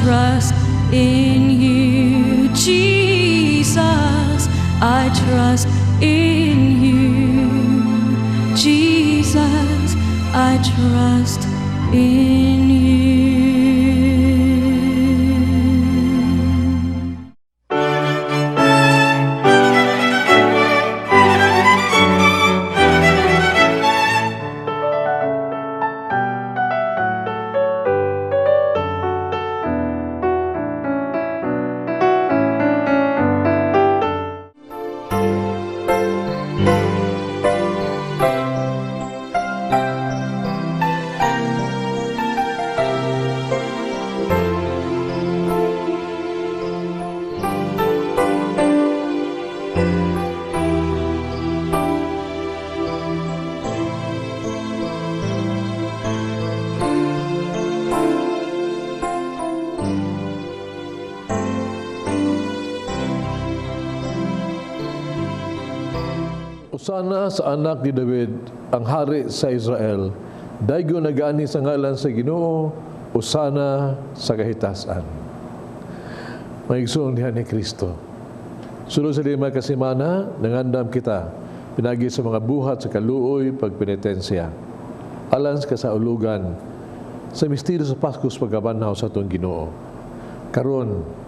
trust in you, Jesus. I trust in you, Jesus. I trust in you. Hosana sa anak ni David, ang hari sa Israel. Daygon nagaanhi sa ngalan sa Ginoo, hosana sa kahitasan. Mga igsoon diha ni Kristo. Sulod sa 5 ka semana, nangandam kita pinagi sa mga buhat sa kaluoy pagpenitensya. Alang sa kasaulugan sa misteryo sa Pasko sa pagkabanhaw sa atong Ginoo. Karon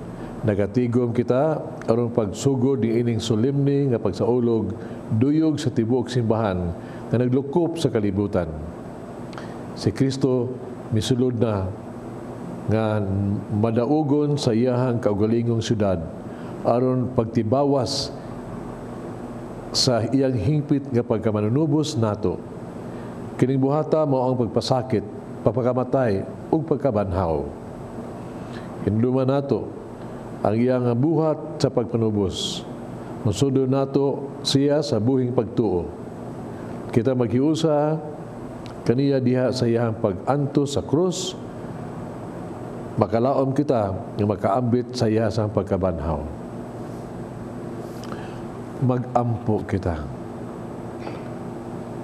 nagatigom kita aron pagsugod ni ining solemne nga pagsaulog duyog sa tibuok simbahan nga naglukop sa kalibutan. Si Kristo misulod na nga madaugon sa iyahang kaugalingong syudad aron pagtibawas sa iyang hingpit nga pagkamanunubos nato. Kining buhata mao ang pagpasakit, pagpakamatay ug pagkabanhaw. Hinumduman nato ang iyang buhat sa pagpanubos. Musunod nato siya sa buhing pagtuo. Kita maghiusa kaniya diha sa iyang pag-antos sa krus, makalaom kita nga makaambit sa iya sa pagkabanhaw. Mag-ampo kita.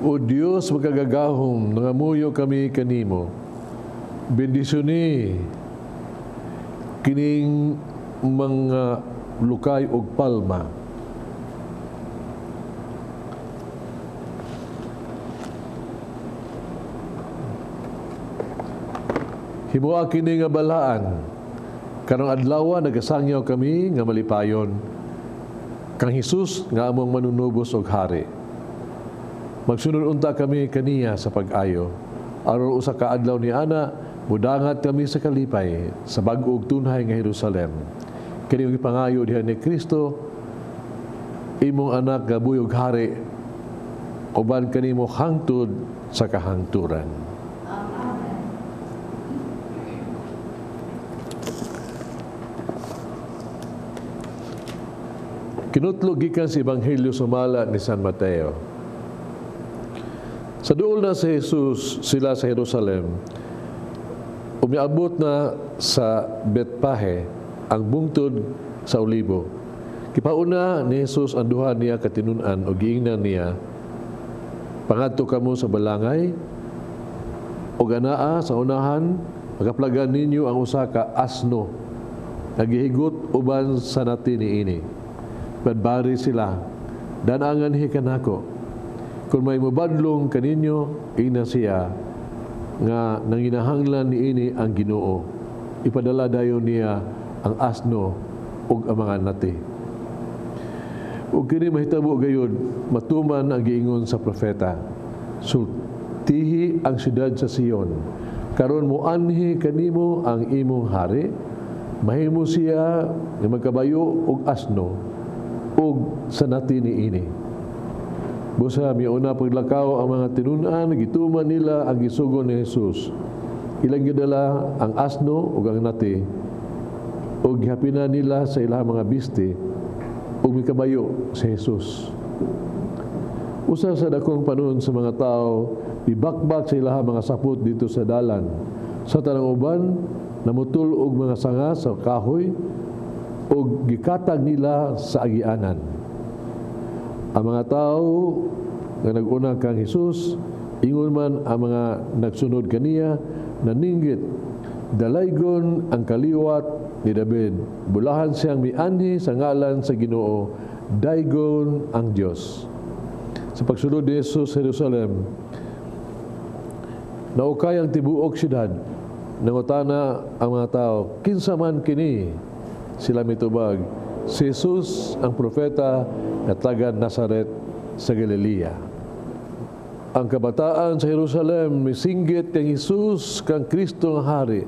O Dios, makagagahom, nangamuyo kami kanimo. Bendisyoni kining mga lukay og palma. Himoa kini nga balaan. Karong adlaw nagasangyaw kami nga malipayon kang Hesus nga among manunubos og hari. Magsunod unta kami kaniya sa pag-ayo. Aron usa ka adlaw ni ana, mudangat kami sa kalipay sa bag-ong tunhay nga Jerusalem. Kini ang gipangayo diha ni Kristo, imong anak nga buyog hari, uban kanimo hangtod sa kahangturan. Kinutlo gikan sa Ebanghelyo sumala ni San Mateo. Sa duol na si Jesus sila sa Jerusalem, umiabot na sa Betpahe ang bungtod sa Olibo. Kipauna ni Jesus ang duha niya katinun-an o giingnan niya, pangadto kamo sa balangay o ganaa sa unahan, makaplagan ninyo ang usa ka asno nagihigot uban sa nati niini. Badbari sila, danangan hi kanako. Kung may mubadlong kaninyo, ina siya nga nanginahanglan niini ang Ginoo. Ipadala dayon niya ang asno ug ang mga nati. Ug kini mahitabo gayud matuman ang giingon sa propeta. Sultihi ang siyudad sa Sion. Karon moanhi kanimo ang imong hari, mahimo siya nga magkabayo og asno ug sa nati niini. Busa miuna paglakaw ang mga tinun-an, gituman nila ang gisugo ni Jesus. Ilang gidala ang asno ug ang nati, ug gihapina nila sa ilang mga biste, ug mikabayo si Jesus. Usa sa dakong panon sa mga tao, ibakbak sa ilang mga sapot dito sa dalan. Sa tanang uban, namutul og mga sanga sa kahoy, ug gikatag nila sa agianan. Ang mga tao nga nag-una kang Hesus, ingon man ang mga nagsunod kaniya, naninggit Dalaygon ang kaliwat ni David. Bulahan siyang mianhi sa ngalan sa Ginoo. Daygon ang Dios. Sa pagsulod ni Jesus sa Jerusalem, naukay ang tibuok syudad. Nangutana ang mga tao, "Kinsa man kini?" Sila mitubag, "Si Jesus ang propeta nga taga Nazaret sa Galilea." Ang kabataan sa Jerusalem misinggit kang Jesus kang Kristo nga hari.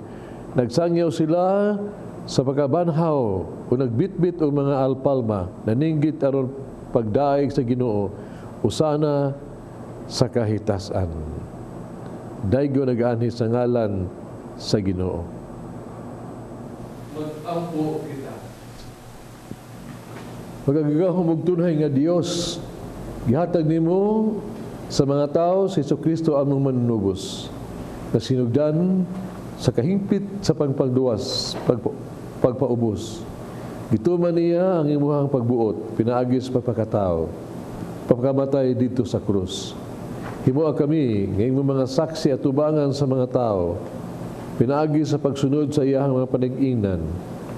Nagsangyaw sila sa pagkabanhaw o nagbitbit og mga alpalma, naninggit aron pagdaig sa Ginoo, "Hosana sa kahitasan. Daygon nagaanhi sa ngalan sa Ginoo." Mag-ampo kita. Makagagahom ug tunhay nga Dios, gihatag nimo sa mga tao si Kristo among manunubos, na sinugdan sa kahingpit sa pagpagduwas, pagpaubos. Gituman niya ang imuhang pagbuot, pinaagi sa pagpakatao, pagkamatay didto sa krus. Himoa kami nga imong mga saksi atubangan sa mga tao, pinaagi sa pagsunod sa iyahang mga panag-ingnan.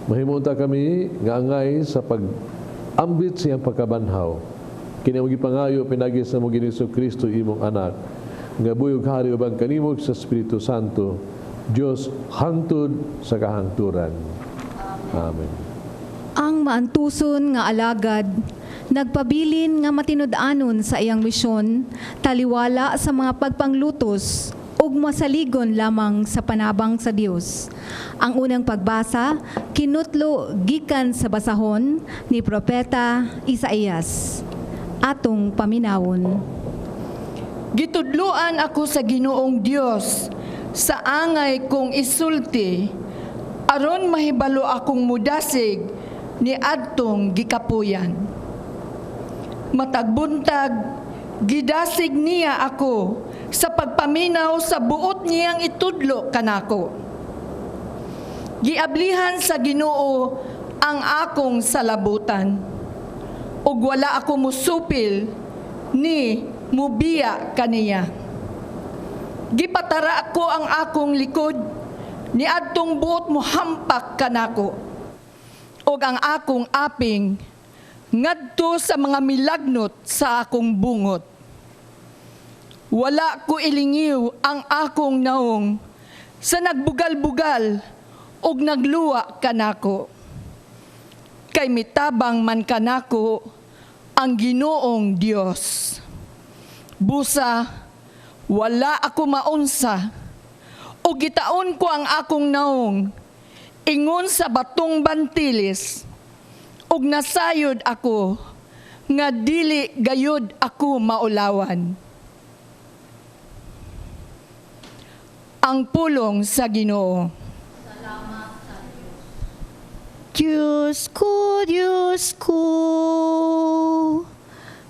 Mahimo unta kami nga angay sa pag-ambit sa iyang pagkabanhaw. Kini among gipangayo pinaagi sa among Ginoong Kristo, imong anak, nga buhi ug hari uban kanimo sa Espiritu Santo, Dios hangtod sa kahangturan. Amen. Ang maantuson nga alagad nagpabilin nga matinud-anon sa iyang misyon, taliwala sa mga pagpanglutos ug masaligon lamang sa panabang sa Dios. Ang unang pagbasa kinutlo gikan sa basahon ni Propeta Isaías. Atong paminawon. Gitudluan ako sa Ginoong Dios sa angay kong isulti aron mahibalo akong mudasig ni adtong gikapuyan. Matag buntag gidasig niya ako sa pagpaminaw sa buot niyang itudlo kanako. Giablihan sa Ginoo ang akong salabutan ug wala ako musupil ni mubiya kaniya. Gipatara ko ang akong likod ni adtong buot mohampak kanako ug ang akong aping ngadto sa mga milagnot sa akong bungot. Wala ko ilingiw ang akong naong sa nagbugal-bugal ug nagluwa kanako. Kay mitabang man kanako ang Ginoong Dios. Busa, wala ako maunsa ug gitaon ko ang akong naong ingon sa batong bantilis ug nasayod ako nga dili gayud ako maulawan. Ang pulong sa Ginoo. Diyos ko, Diyos ko,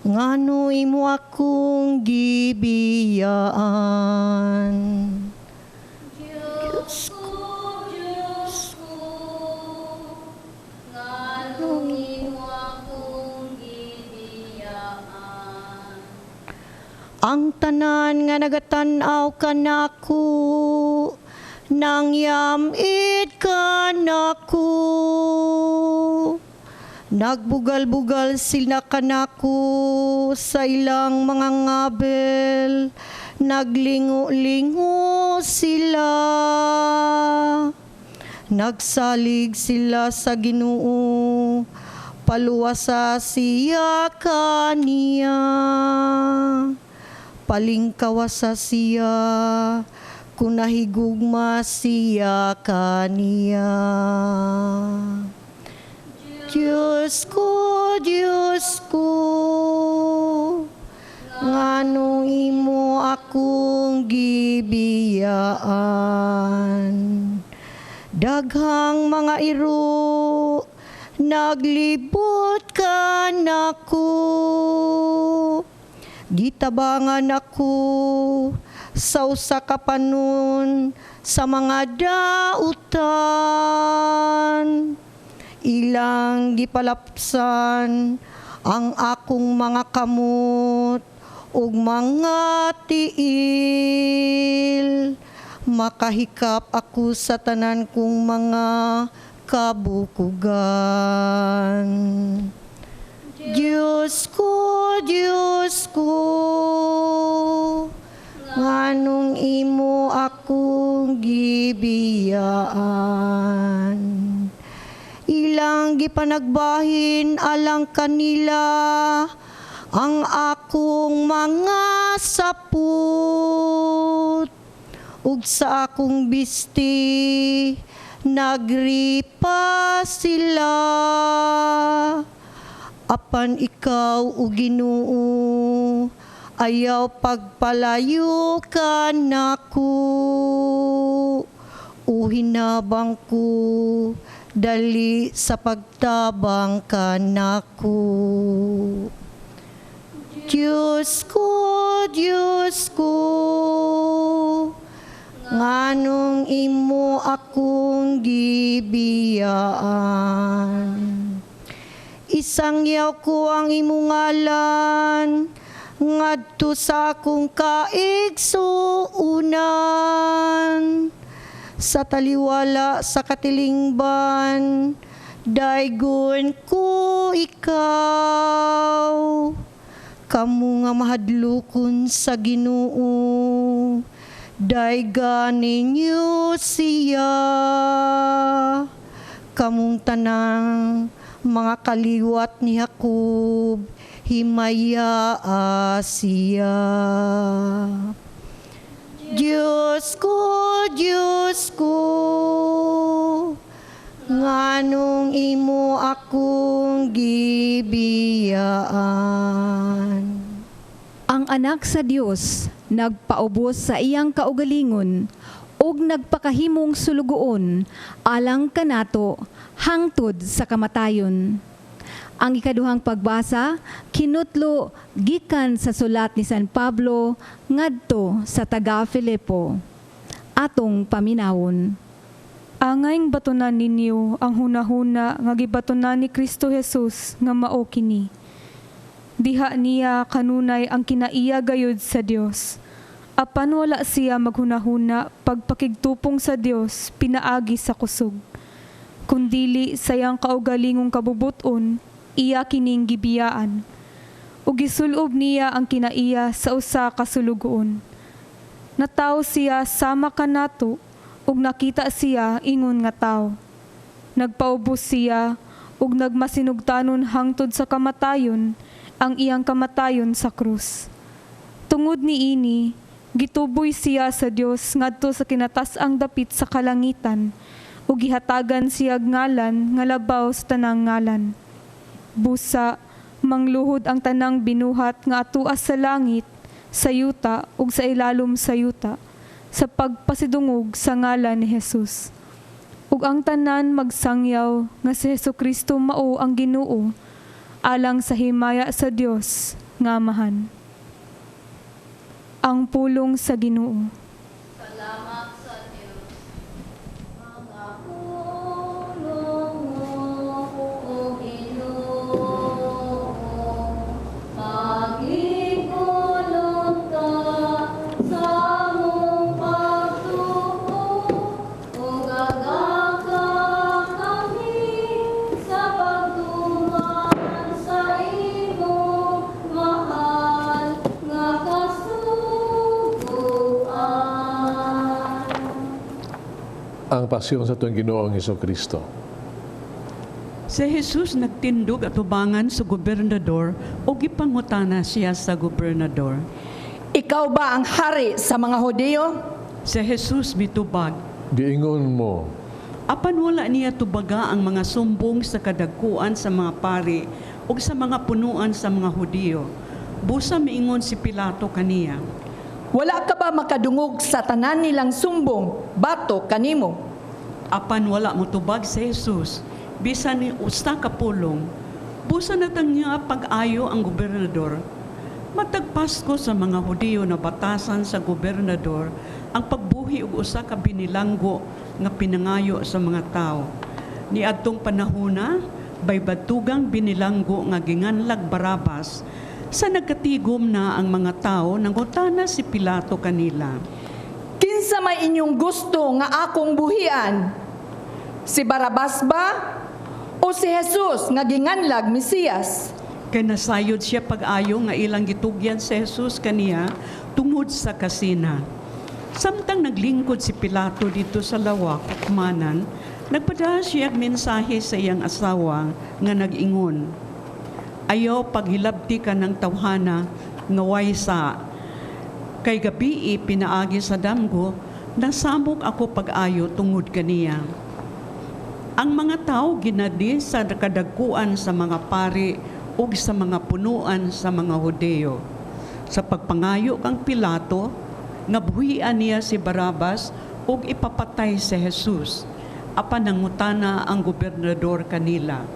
ngano imo akong gibiyaan? Diyos ko, Diyos ko, nganong imo akong gibiyaan? Ang tanan nga nagatan-aw kanako, nangyamit kanako. Nagbugal-bugal sila kanako sa ilang mga ngabel, naglingo-lingo sila. Nagsalig sila sa Ginoo, paluwasa siya kaniya. Palingkawasa siya, kung nahigugma siya kaniya. Diyos ko, Diyos ko, nganong imo akong gibiyaan? Daghang mga iro, naglibot kanako. Gitabangan ako sa usa ka panon sa mga dautan. Ilang gipalapsan ang akong mga kamot ug mga tiil. Makahikap ako sa tanan kong mga kabukugan. Diyos ko, Diyos ko, nganong imo akong gibiyaan? Ilang gipanagbahin alang kanila ang akong mga sapot, ug sa akong bisti nagripa sila. Apan ikaw, o Ginoo, ayaw pagpalayo kanako. O hinabang ko, dali sa pagtabang kanako. Diyos ko, Diyos ko, nganong imo akong gibiyaan? Isangyaw ko ang imong ngalan ngadto sa akong kaigsuonan. Sa taliwala sa katilingban, daygon ko ikaw. Kamo nga mahadlokon sa Ginoo, dayga ninyo siya. Kamong tanang mga kaliwat ni Jacob, himayaa siya. Diyos ko, Diyos ko, nganong imo akong gibiyaan? Ang anak sa Dios nagpaubos sa iyang kaugalingon ug nagpakahimong sulugoon alang kanato hangtod sa kamatayon. Ang ikaduhang pagbasa kinutlo gikan sa sulat ni San Pablo ngadto sa taga Filipo. Atong paminawon. Angayng batunan ninyo ang hunahuna nga gibatunan ni Kristo Jesus nga mao kini. Diha niya kanunay ang kinaiya gayud sa Dios. Apan wala siya maghunahuna pagpakigtupong sa Dios pinaagi sa kusog. Kundili sa iyang kaugalingong kabubuton, iya kining gibiyaan. Ug gisulob niya ang kinaiya sa usa ka sulugoon. Natawo siya sama kanato ug nakita siya ingon nga tawo. Nagpaubos siya ug nagmasinugtanon hangtod sa kamatayon, ang iyang kamatayon sa krus. Tungod niini, gituboy siya sa Dios ngadto sa kinatas-ang dapit sa kalangitan ug gihatagan siya ngalan nga labaw sa tanang ngalan. Busa mangluhod ang tanang binuhat nga atuas sa langit, sa yuta ug sa ilalom sa yuta sa pagpasidungog sa ngalan ni Jesus. Ug ang tanan magsangyaw nga si Hesukristo mao ang Ginoo alang sa himaya sa Dios nga Amahan. Ang pulong sa Ginoo. Salamat sa Diyos. Mga pulong mo, O Ginoo, pagigulong ta sa among pagtuo, ug agaka kami sa pagtuman sa imong mahal nga kasuguan. Ang pasyon sa atong Ginoong Hesus Kristo. Si Jesus nagtindog atubangan sa gobernador o gipangutana siya sa gobernador. Ikaw ba ang hari sa mga Hudiyo? Si Jesus mitubag, Giingon mo, apan wala niya tubaga ang mga sumbong sa kadagkuan sa mga pari ug sa mga punuan sa mga Hudiyo. Busa miingon si Pilato kaniya. Wala ka ba makadungog sa tanan nilang sumbong, bato kanimo? Apan wala motubag si Jesus, bisan ni usa ka pulong. Busa natangya pag-ayo ang gobernador. Matag Pasko sa mga Hudiyo na batasan sa gobernador ang pagbuhi og usa ka binilanggo nga pinangayo sa mga tawo. Niadtong panahona, baybatugang binilanggo nga ginganlag Barabas. Sa nagkatigom na ang mga tao, nangutana si Pilato kanila. Kinsa Kinsa may inyong gusto nga akong buhian? Si Barabas ba? O si Jesus nga ginganlag Mesiyas? Kay nasayod siya pag-ayo nga ilang gitugyan si Jesus kaniya tungod sa kasina. Samtang naglingkod si Pilato dito sa lawak hukmanan, nagpadala siya og mensahe sa iyang asawa nga nag-ingon: "Ayaw paghilabti ka ng tawhana nga way sa kay gabii pinaagi sa damgo, nasamok ako pag-ayo tungod kaniya." Ang mga tao ginadi sa kadagkuan sa mga pari ug sa mga punuan sa mga Hudeo sa pagpangayo kang Pilato nga buhian niya si Barabas ug ipapatay si Jesus. Apan nangutana ang gobernador kanila.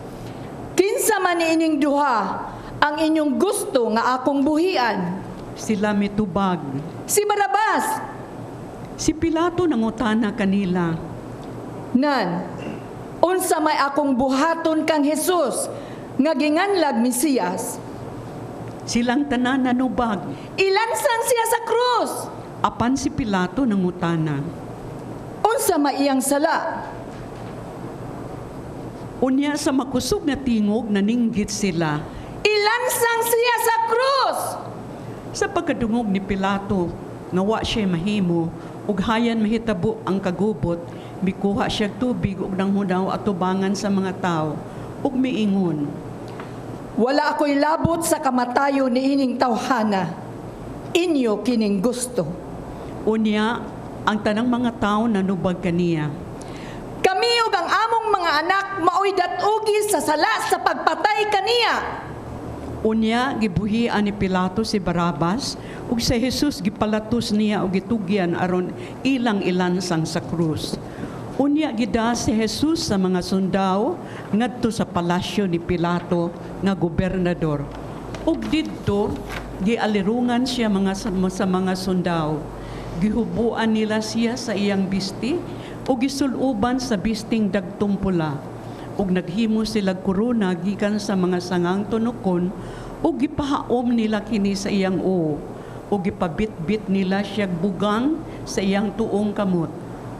Kinsa man ining duha ang inyong gusto nga akong buhian? Sila mitubag. Si Barabas. Si Pilato nangutana kanila. Nan, unsa may akong buhaton kang Jesus nga ginganlag Mesiyas? Silang tanan nanubag. Ilansang siya sa krus. Apan si Pilato nangutana. Unsa may iyang sala? Unya sa makusog nga tingog naninggit sila. Ilansang siya sa krus. Sa pagkadungog ni Pilato nga wa siya mahimo ug hayan mahitabo ang kagubot, mikuha siya tubig ug nanghunaw atubangan sa mga tawo ug miingon. Wala ako'y labot sa kamatayon ni ining tawhana. Inyo kining gusto. Unya ang tanang mga tawo nanubag kaniya. Kami ug ang among mga anak maoy datugi sa sala sa pagpatay kaniya. Unya gibuhian ni Pilato si Barabas ug si Jesus gipalatos niya og gitugyan aron ilang ilansang sa krus. Unya gida si Jesus sa mga sundao ngadto sa palasyo ni Pilato nga gobernador. Ug didto gialirungan siya mga sa mga sundao. Gihubuan nila siya sa iyang bisti ug gisuluban sa bisting dagtong pula. Ug naghimo sila korona gikan sa mga sangang tunukon ug gipahaom nila kini sa iyang uo ug gipabitbit nila siya bugang sa iyang tuong kamot.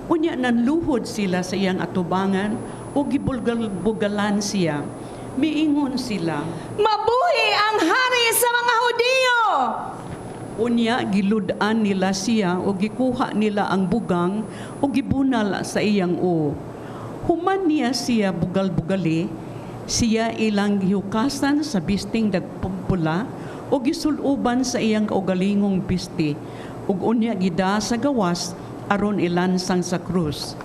Unya nanluhod sila sa iyang atubangan ug gibulgal-bugalan siya. Miingon sila, Mabuhi ang hari sa mga Hudiyo! Unya gilud-an nila siya ug gikuha nila ang bugang ug gibunal sa iyang uo. Human niya siya bugal-bugali, siya ilang gihukasan sa bisting dagpula o gisuluban sa iyang kaugalingong bisti ug unya gida sa gawas aron ilansang sa krus.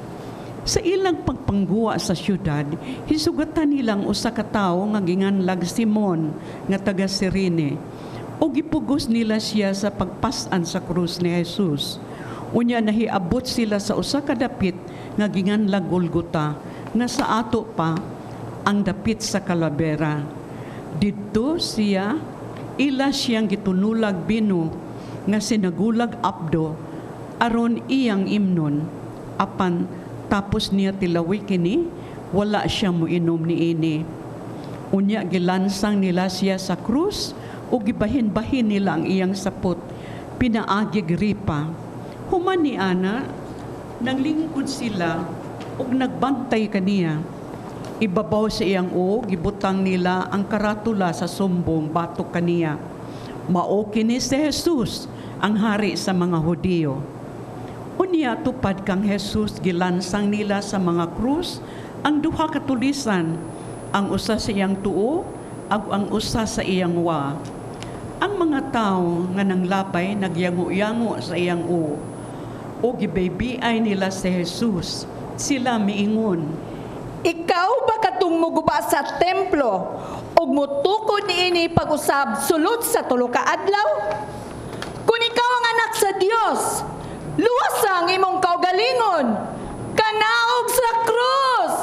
Sa ilang pagpangguwa sa syudad, hisugatan nilang usa ka tawo nga ginganlag Simon nga taga Sirene. O gipugos nila siya sa pagpas-an sa krus ni Jesus. Unya nahiabot sila sa usa ka dapit nga ginganlag Golgota nga sa ato pa ang dapit sa Kalabera. Didto siya ila siyang gitunulag bino nga sinagulag abdo aron iyang imnon, apan tapos niya tilawi kini, wala siya moinom niini. Unya gilansang nila siya sa krus ug gibahin-bahin nila ang iyang sapot pinaagi gripa. Human ni ana, nanglingkod sila ug nagbantay kaniya. Ibabaw sa iyang uo, gibutang nila ang karatula sa sumbong batok kaniya. Mao kini si Jesus, ang hari sa mga Hudiyo. Unya tupad kang Jesus, gilansang nila sa mga krus ang duha ka tulisan, ang usa sa iyang tuo ug ang usa sa iyang wa. Ang mga tawo nga nanglabay nagyango-yango sa iyang uo. O gibaybiay nila si Jesus. Sila miingon, Ikaw ba katong muguba sa templo ug mutukod niini pag-usab sulod sa tulo ka adlaw? Kung ikaw ang anak sa Dios, luwasa ang imong kaugalingon, kanaog sa krus!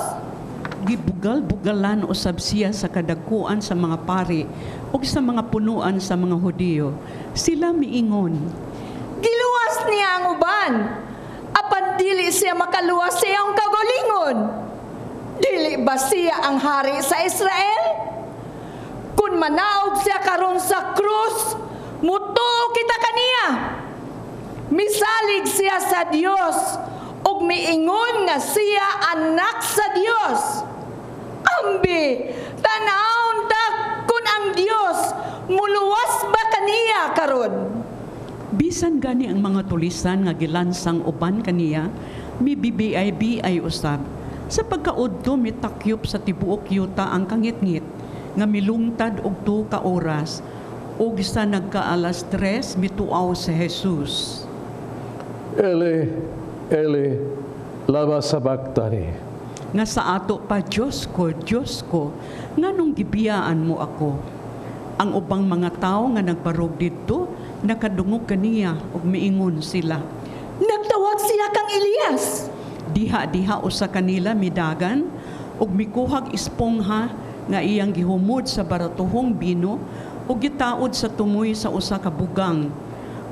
Gibugal-bugalan usab siya sa kadakuan sa mga pari ug sa mga punuan sa mga Hudiyo. Sila miingon, Giluwas niya ang uban, apan dili siya makaluwas sa iyang kaugalingon. Dili ba siya ang hari sa Israel? Kung manaog siya karon sa krus, mutuo kita kaniya. Misalig siya sa Dios ug miingon nga siya anak sa Dios. Ambi, tan-awon ta kun ang Dios muluwas ba kaniya karon. Bisan gani ang mga tulisan nga gilansang uban kaniya, mibibiay-biay usab. Sa pagkaudto mitakyop sa tibuok yuta ang kangitngit nga milungtad og 2 ka oras ug sa nagkaalas 3 mituaw si Jesus. Eli, Eli, lama sabachthani. Nga sa ato pa, Diyos ko, Diyos ko, nganong gibiyaan mo ako? Ang ubang mga tawo nga nagbarog didto, nakadungog kaniya ug miingon sila. Nagtawag siya kang Elias. Diha-diha usa kanila midagan ug mikuhag espongha nga iyang gihumod sa baratuhong bino ug gitaod sa tumoy sa usa ka bugang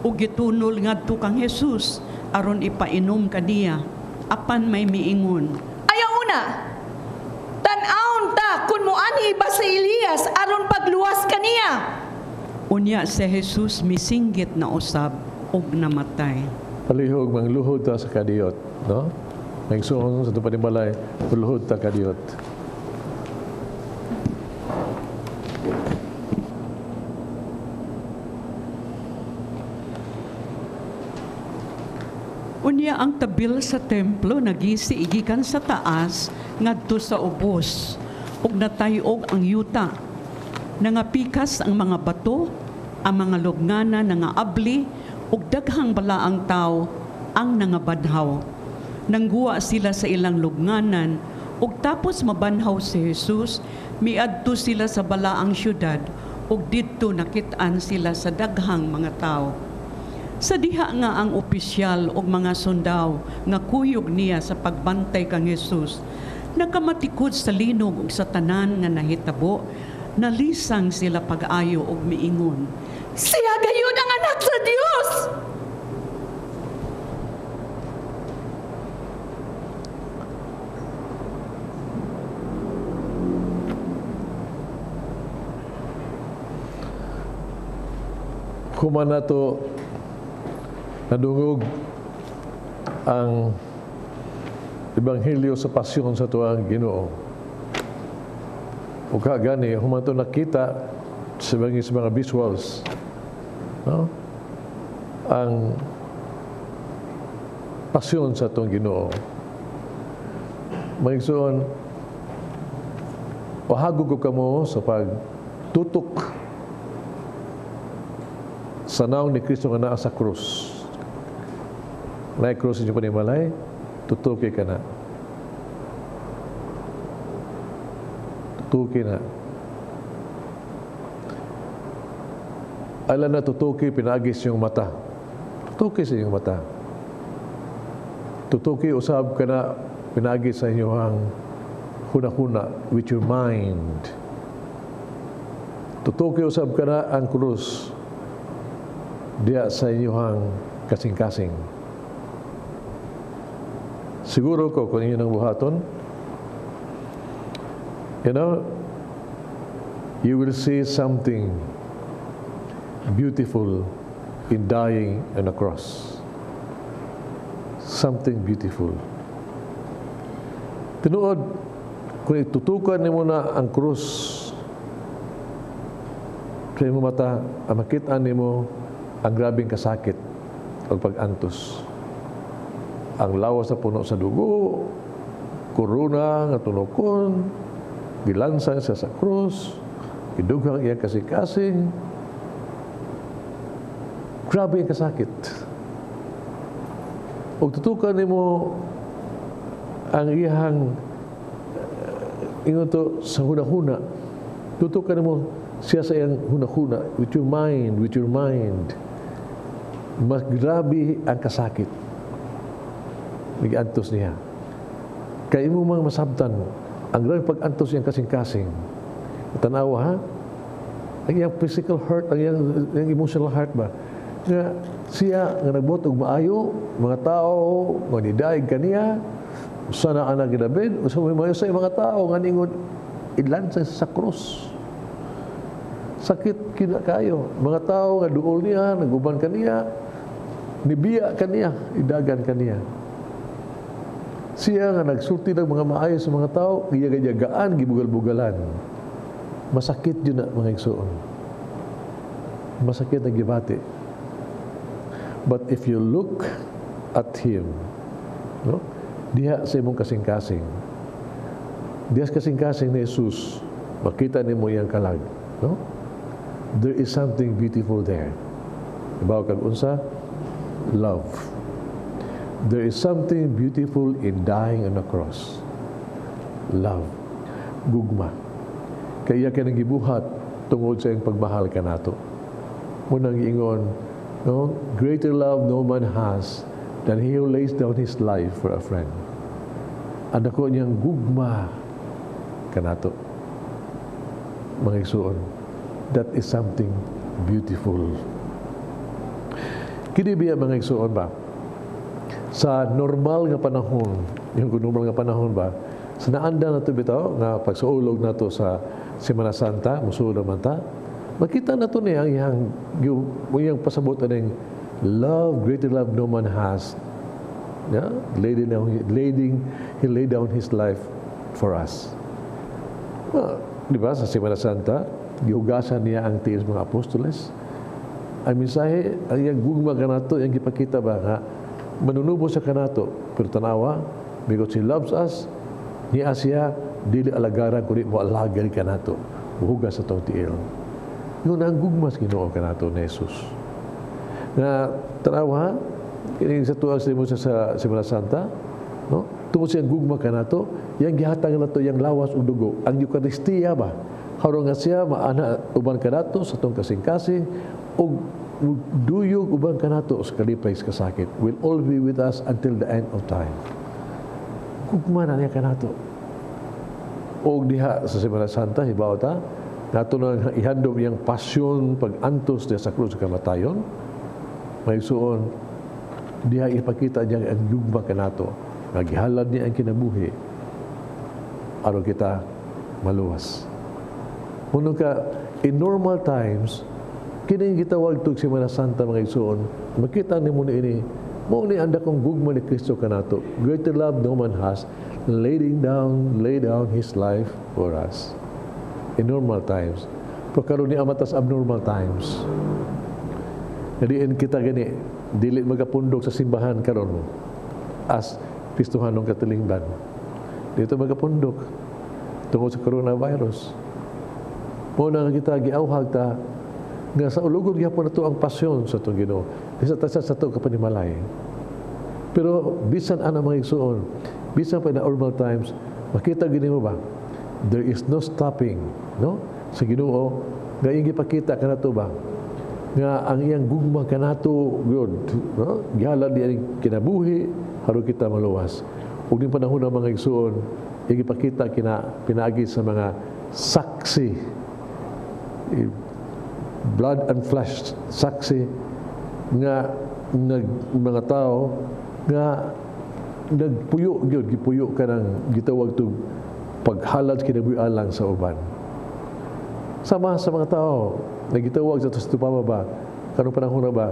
ug gitunol ngadto kang Jesus aron ipainom kaniya, apan may miingon. Ayaw una. Tan-awon ta kun moanhi ba si Elias aron pagluwas kaniya. Unya si Jesus misinggit na usab ug namatay. Palihog mangluhod ta sa kadiyot, no? Nagsuon sa atong panimalay, luhod ta kadiyot. Unya ang tabil sa templo nagisi gikan sa taas ngadto sa ubos ug natay-og ang yuta. Nangapikas ang mga bato, ang mga lubngana nangaabli ug daghang balaang tawo ang nangabadhaw. Nangguwa sila sa ilang lubnganan ug tapos mabanhaw si Jesus, miadto sila sa balaang syudad ug didto nakit-an sila sa daghang mga tawo. Sa diha nga ang opisyal ug mga sundao nga kuyog niya sa pagbantay kang Jesus, nakamatikod sa linog ug sa tanan nga nahitabo, nalisang sila pag-ayo ug miingon. Siya gayud ang anak sa Dios. Human nato nadungog ang Ebanghelyo sa pasyon sa tuang Ginoo. Ug gani human to nakita sa mga visuals, no? Ang pasyon sa atong Ginoo. Mga igsoon, wahagog ko kamo sa pagtutok sa naong ni Kristo nga naa sa krus. Naay krus inyo panimalay, tutuki ka na. Tutuki na. Alam na tutuki, pinaagi sa iyong mata. Tutuki sa iyong mata. Tutuki, usab ka na, pinaagi sa inyong huna-huna, with your mind. Tutuki, usab ka na ang krus diya sa inyong kasing-kasing. Siguro ko kung inyo nang buhaton, you will see something beautiful in dying on a cross. Something beautiful. Tinuod, kung itutukan nimo na ang krus sa imong mata, ang makita nimo ang grabeng kasakit o pag-antos. Ang lawas na puno sa dugo, korona nga tunokon, gilansang siya sa krus, gidughang iyang kasing-kasing. Grabe ang kasakit. Ug tutukan nimo ang iyang ingon to sa hunahuna. Tutukan nimo siya sa iyang hunahuna, with your mind, with your mind. Mas grabe ang kasakit. Nag-antos niya. Kaya imo mang masabtan, ang grabe pag-antos niyang kasing-kasing. Tanawa ha? Ang iyang physical hurt, ang iyang emotional hurt ba? Nga siya nga nagbuot og maayo, mga tao nga nidaig kaniya, usa na anak ni David, usa may maayo sa mga tao nga ningon ilansa sa krus. Sakit kina kayo. Mga tao nga duol niya, naguban kaniya, Nibiya kaniya, idagan kaniya. Siya nga nagsulti ng mga maayo sa mga tao, iya gaan, gibugal-bugalan. Masakit yun na, mga igsoon. Masakit ang gibati. But if you look at Him, no, diha sa imong kasing-kasing, diha sa kasing-kasing ni Jesus, makita nimo iyang kalag. No? There is something beautiful there. Ibaw kag unsa? Love. There is something beautiful in dying on the cross. Love. Gugma. Kaya ka nang gibuhat tungod sa iyang pagmahal kanato. Mao nang giingon, no? "Greater love no man has than he who lays down his life for a friend." Ang dako niyang gugma kanato. Mga igsuon, that is something beautiful. Kini biya, mga igsuon ba? Sa normal nga panahon, yung normal nga panahon ba, sa naanda na to bitaw, nga pagsaulog nato sa Semana Santa, musulod man ta, makita na to niya ang iyang, yung, iyang pasabot aning love, "Greater love no man has." Yeah? He laid down his life for us. Well, di ba, sa Semana Santa, gihugasan niya ang tiil sa mga apostoles. Ang mensahe, ang iyang gugma kanato, iyang gipakita ba nga, manunubo sa kanato, pero tanawa, because he loves us, niya siya, dili alagaran, kundi mo alagad kanato, muhugas sa atong tiil. Yun ang gugma sa Ginoo kanato ni Jesus. Nga, tanawa, kini sa tuwa sa sa Semana Santa, no? Tungod siyang gugma kanato, yang gihatag nato yang lawas ug dugo, ang Eukaristiya ba? Haron nga siya maana uban kanato sa atong kasing-kasing ug duyog uban kanato sa kalipay sa kasakit, will all be with us until the end of time. Gugma na niya kanato. Og diha sa Semana Santa, hibaw ta, nato na ihandom iyang pasyon, pag-antos diha sa krus sa kamatayon. Mga igsuon, diha ipakita niya ang gugma kanato. Nga gihalad niya ang kinabuhi aron kita maluwas. Mao ka in normal times, kini gitawag tug Semana Santa, mga igsuon, makita nimo ni ini mao ni ang dakong gugma ni Kristo kanato. Greater love no man has, lay down his life for us. In normal times. Pero karon ni amatas abnormal times. Ngadiin kita gani dili magapundok sa simbahan karon as Kristohanong katilingban. Dito magapundok tungod sa coronavirus. Mao na nga kita giawhag ta nga sa ulugon gyapon nato ang pasyon sa atong Ginoo. Bisa ta sa ato kapanimalay. Pero bisan ana, mga igsuon, bisan pa na normal times, makita gini mo ba? There is no stopping, no? Sa Ginoo nga iyang gipakita kanato ba? Nga ang iyang gugma kanato gyud, no? Gihalad niya ang kinabuhi aron kita maluwas. Ug ning panahon ng mga igsuon, iyang gipakita kina pinaagi sa mga saksi, blood and flesh saksi nga nag mga tao nga nagpuyo gyud, gipuyo kanang gitawag tug paghalad kinabuhi alang sa uban. Sama sa mga tao na gitawag sa tupama ba karong panahon na ba,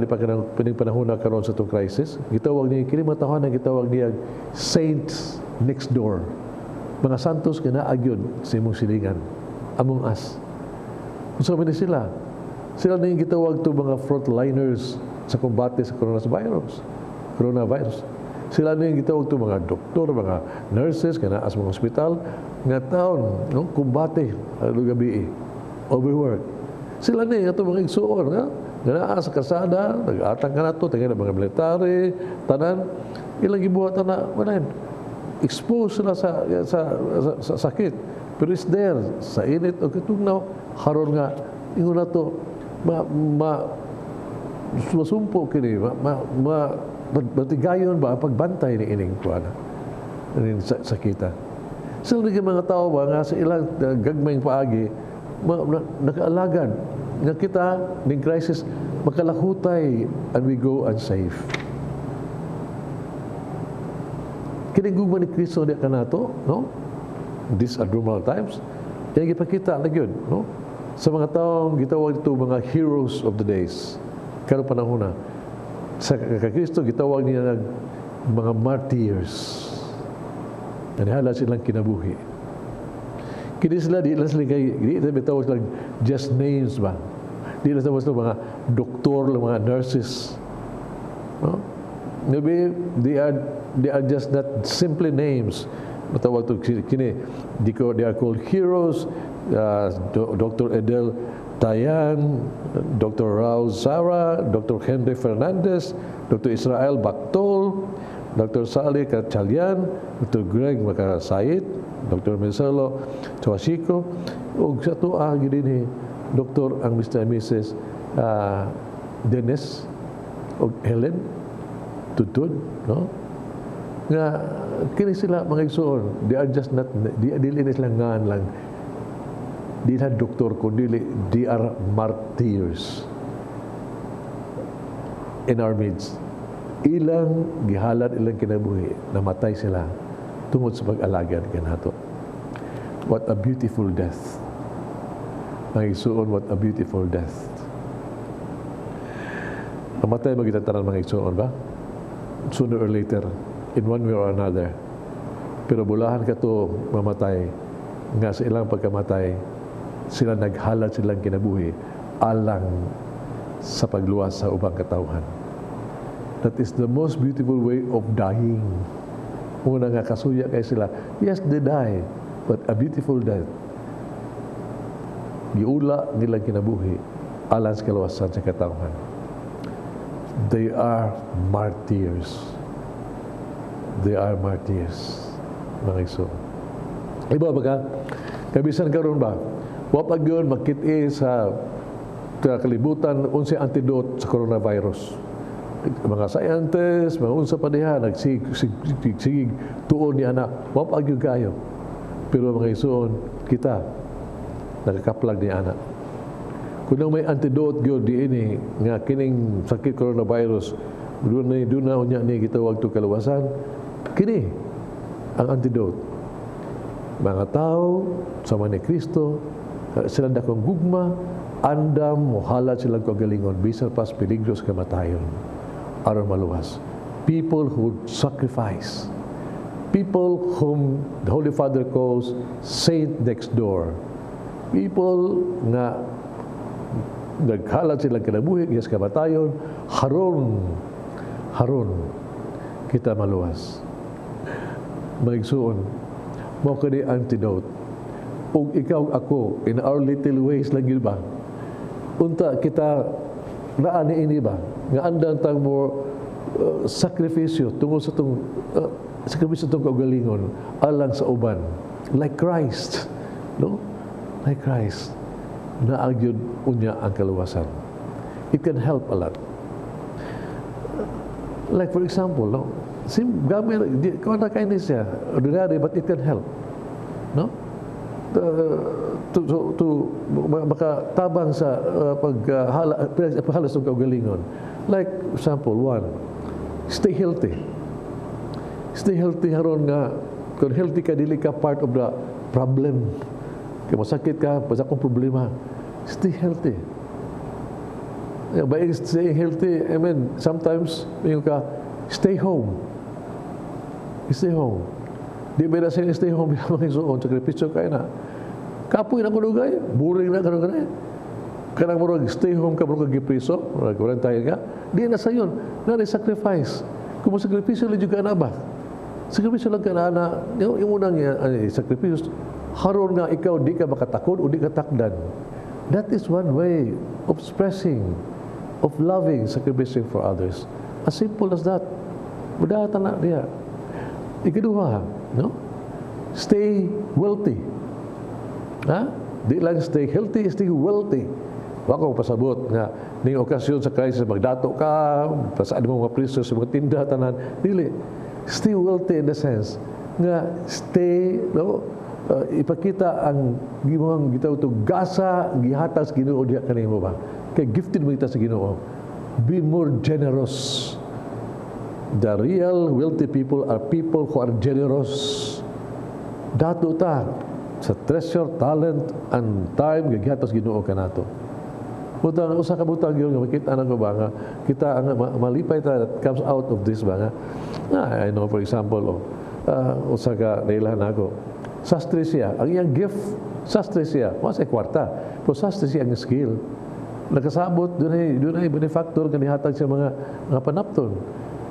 di pa kanang pining panahon na karon sa itong crisis, gitawag ni kini mga tawo na gitawag niya saints next door, mga santos nga naa gyud sa imong silingan, among us. Kung sa ni sila, sila na yung gitawag to mga frontliners sa kombate sa coronavirus. Coronavirus. Sila na yung gitawag to mga doktor, mga nurses, kana as mga ospital, nga taon, no, kumbate, ano gabi, overwork. Sila na yung ato mga igsuon, nga, nga naa sa kasada, nag-atang ka na to, tingnan mga military, tanan, ilang gibuhat na, wala yun. Expose sila sa sakit. Pero is there, sa init o katugnaw, haron nga, ingon na to, ma, ma, masumpo kini, ma, ma, ma, matigayon ba ang pagbantay ni ining kuan ining sa, sakita. Sila naging mga tao ba nga sa ilang gagmayng paagi, nakaalagad nga kita ning crisis makalahutay and we go unsafe. Kini gugma ni Kristo di kanato, no? These abnormal times, yang gipakita na gyud, no? Sa mga taong gitawag dito mga heroes of the days. Karong panahon na. Sa kay Kristo gitawag niya nag mga martyrs. Nanihala silang kinabuhi. Kini sila, di lang sila kay, di sila bitawag sila just names ba. Di lang sila mga doktor, mga nurses. No? Maybe they are just not simply names. Matawag to kini di ko they are called heroes. Dr. Edel Tayan, Dr. Raul Zara, Dr. Henry Fernandez, Dr. Israel Bactol, Dr. Sally Katchalian, Dr. Greg Macarasayit, Dr. Marcelo Chuasico, ug sa atoa gid ni Dr. ang Mr. and Mrs. Dennis ug Helen Tudtud, no? Nga kini sila, mga igsoon, they are just not di dili na sila ngan lang di na doktor kundi they are martyrs in our midst. Ilang gihalad ilang kinabuhi, namatay sila tungod sa pag-alagad kanato. What a beautiful death. Mga igsoon, what a beautiful death. Mamatay man kita tanan, mga igsoon ba? Sooner or later, in one way or another. Pero bulahan kato mamatay, nga sa ilang pagkamatay, sila naghalad silang kinabuhi alang sa pagluwas sa ubang katawhan. That is the most beautiful way of dying. Una nga kasuya kay sila. Yes, they die, but a beautiful death. Giula nilang kinabuhi alang sa kaluwasan sa katawhan. They are martyrs. They are martyrs. Mga igsoon. Iba ba ka? Kabisan karon ba? Wa pa gyud makit sa kalibutan unsay antidote sa coronavirus. Mga scientists, mga unsa pa diha nagsig sig tuon niya na wa pa gyud kayo. Pero, mga igsoon, kita nakakaplag ni ana. Kung nang may antidote gyud diini nga kining sakit coronavirus, doon na unya ni gitawag to kaluwasan, kini ang antidote. Mga tao sama ni Kristo, sila dakong gugma, andam mohalad silang kagalingon bisan pas peligro sa kamatayon aron maluwas. People who sacrifice. People whom the Holy Father calls saint next door. People nga naghalad silang kinabuhi yes kamatayon haron kita maluwas. Mga igsoon, mao kani antidote. Ug ikaw, ako, in our little ways lang yun ba, unta kita naa ni ini ba nga andam tang mo sakripisyo tungod sa tong sakripisyo tong kaugalingon alang sa uban, like Christ, no? Like Christ, naa gyud unya ang kaluwasan. It can help a lot. Like for example, no, sim gamay di ko na kay ni siya ordinary, but it can help, no, to makatabang sa paghala paghalas ng kaugalingon. Like example one, stay healthy. Stay healthy haron nga kung healthy ka, dili ka part of the problem. Kung masakit ka, basta kung problema, stay healthy. Yeah, by staying healthy, I mean, sometimes, yung ka, stay home. Stay home. Di ba na siya stay home, mga igsoon, sakripisyo kay na. Kapoy na kuno gay, boring na kuno gay. Kanang murag stay home ka, murag gipriso, murag quarantine ka. Di na sayon, na sacrifice. Kung mo sakripisyo lang ka na ba? Sakripisyo lang ka na, na yung unang sakripisyo, haron nga ikaw di ka makatakod o di ka takdan. That is one way of expressing, of loving, sacrificing for others. As simple as that. Mudata na diya. Ikaduha, no? Stay wealthy. Ha? Di lang stay healthy, stay wealthy. Wa ko pasabot nga ning okasyon sa crisis magdato ka, pasaan mo mga presyo sa mga tinda tanan. Dili. Stay wealthy in the sense nga stay, no, ipakita ang gimong gitawag to gasa gihatag sa Ginoo diha kanimo ba. Kay gifted mo kita sa Ginoo. Be more generous. The real wealthy people are people who are generous. Dato ta sa treasure, talent, and time gihatag sa Ginoo kanato. Butang usa ka butang yun nga makita na ko ba nga kita ang malipay ta that comes out of this ba nga. Ah, I know, for example, oh, usa ka nailhan ako. Sastre siya. Ang iyang gift, sastre siya. Wa siya kwarta. Pero sastre siya ang skill. Nakasabot, dunay benefactor nga nihatag sa mga panapton.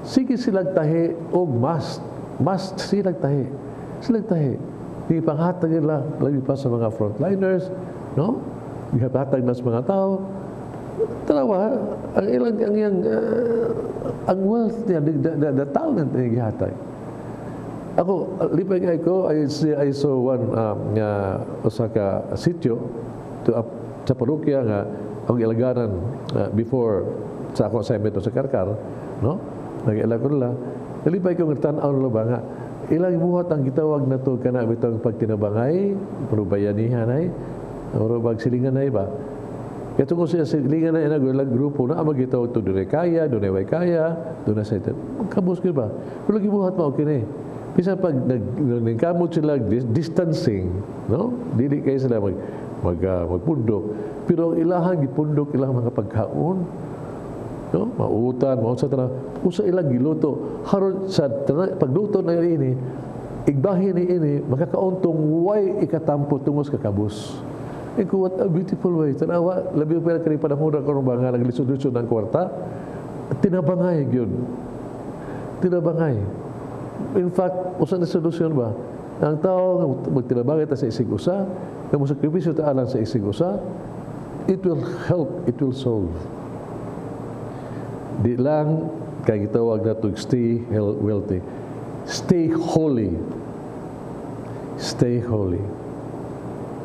Sige silang tahi og mask. Mask silang tahi. Silang tahi. Di panghatag nila, labi pa sa mga frontliners, no? Gihatag na sa mga tao. Tanawa, ang ilang ang iyang ang wealth niya, the talent niya gihatag. Ako, lipay kay ko, I saw one nga usa ka sitio to up, sa parokya nga ang ilagaran before sa ako assignment sa Karkar, no? Nag-ila ko nila. Nalipay ko nga tan-aw nila ba nga ilang buhat ang gitawag na to kana bitong pagtinabangay, bayanihan ay, oro bag silingan ay ba. Kaya tungkol siya silingan ay ilang grupo na ang gitawag to dunay kaya, dunay way kaya, dunay sa ito. Kabus gyud ba? Pero gibuhat mo okay ni. Bisan pag nagkamot sila distancing, no? Dili kay sila mag mag magpundok. Pero ang ilahang gipundok ilang mga pagkaon, no? Mautan, mausa tanan, usa ilang giluto. Haron sa pagluto na ini, igbahin ni ini makakauntong way ikatampo tungos kakabus. Iko, what a beautiful way. Tanawa, labi pa kani panahon karon ba nga naglisod-lisod ng kwarta. Tinabangay gyud. Tinabangay. In fact, usa na solusyon ba? Ang tao nga magtinabangay ta sa isig usa, nga mo sakripisyo ta alang sa isig usa, it will help, it will solve. Di lang kay gitawag na to stay wealthy. Stay holy. Stay holy.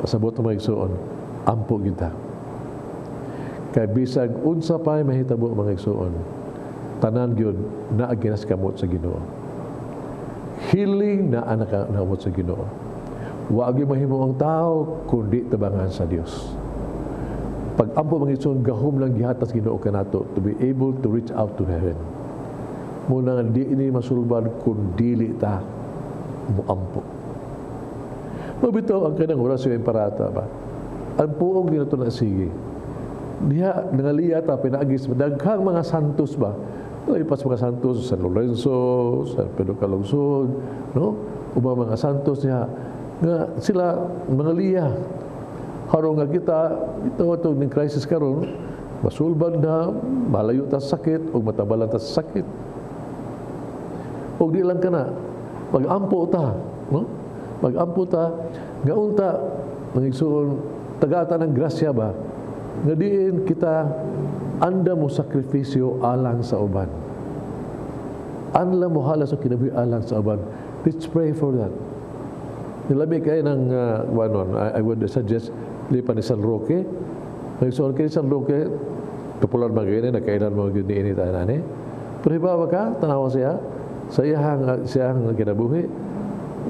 Pasabot ng mga igsoon, ampo kita. Kay bisag unsa pa mahitabo, mga igsoon, tanan gyud naa ginas kamot sa Ginoo. Healing naa na kamot sa Ginoo. Wa gyud mahimo ang tao kundi tabangan sa Dios. Pag ampo, mga igsoon, gahom lang gihatag Ginoo kanato to be able to reach out to heaven. Muna nga di ini masulbad kung dili ta muampo. Mabitaw ang kanang Oratio Imperata ba? Ang puong ginato na sige. Diha nangaliya ta pinaagis daghang mga santos ba? Lahi pa sa mga santos, San Lorenzo, San Pedro Calungsod, no? Ubang mga santos niya nga sila mga liya. Haron nga kita ito ito ning crisis karon masulbad na malayo ta sa sakit o matabalan ta sa sakit. Og di lang kana mag-ampo ta, no? Mag-ampo ta nga unta, mga igsoon, tagata ng grasya ba nga diin kita anda mo sakripisyo alang sa uban. Anla mo hala sa kinabuhi alang sa uban. Let's pray for that. Nilabi kay ng wanon, I would suggest lipa ni San Roque. Mga kay San Roque, popular mga ganyan, nakailan mo gyud ni ini tanan eh. Pero hibawa ka, tanawa siya, sa iyahang siyang kinabuhi,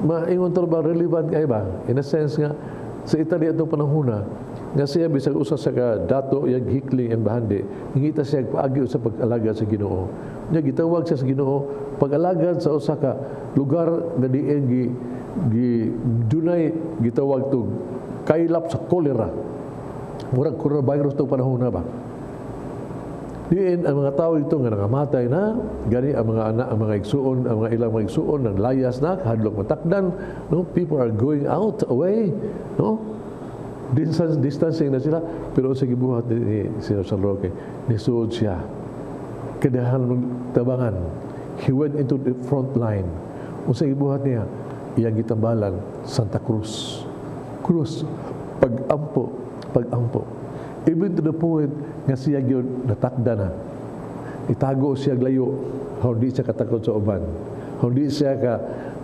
maingon to ba relevant kay ba? In a sense nga, sa Italy atong panahona, nga siya bisag usa sa ka dato yang hikling ang bahandi, ngita siya paagi sa pag-alagad sa Ginoo. Nya gitawag siya sa Ginoo pag-alagad sa usa ka lugar nga diin gi gi dunay gitawag to kaylap sa kolera. Murag coronavirus to panahon na ba? Diin ang mga tao ito nga nangamatay na, gani ang mga anak, ang mga igsuon, ang mga ilang mga igsuon nang layas na, hadlok matakdan, no? People are going out away, no? Distancing na sila, pero sa gibuhat ni Sir San Roque, nisuod siya. Kadahan tabangan. He went into the front line. Unsa gibuhat niya? Iyang gitambalan, Santa Cruz. Cruz, pag-ampo, pag-ampo. Even to the point nga siya gyud natakda na. Itago siya layo, hindi siya katakot sa uban. Hindi siya ka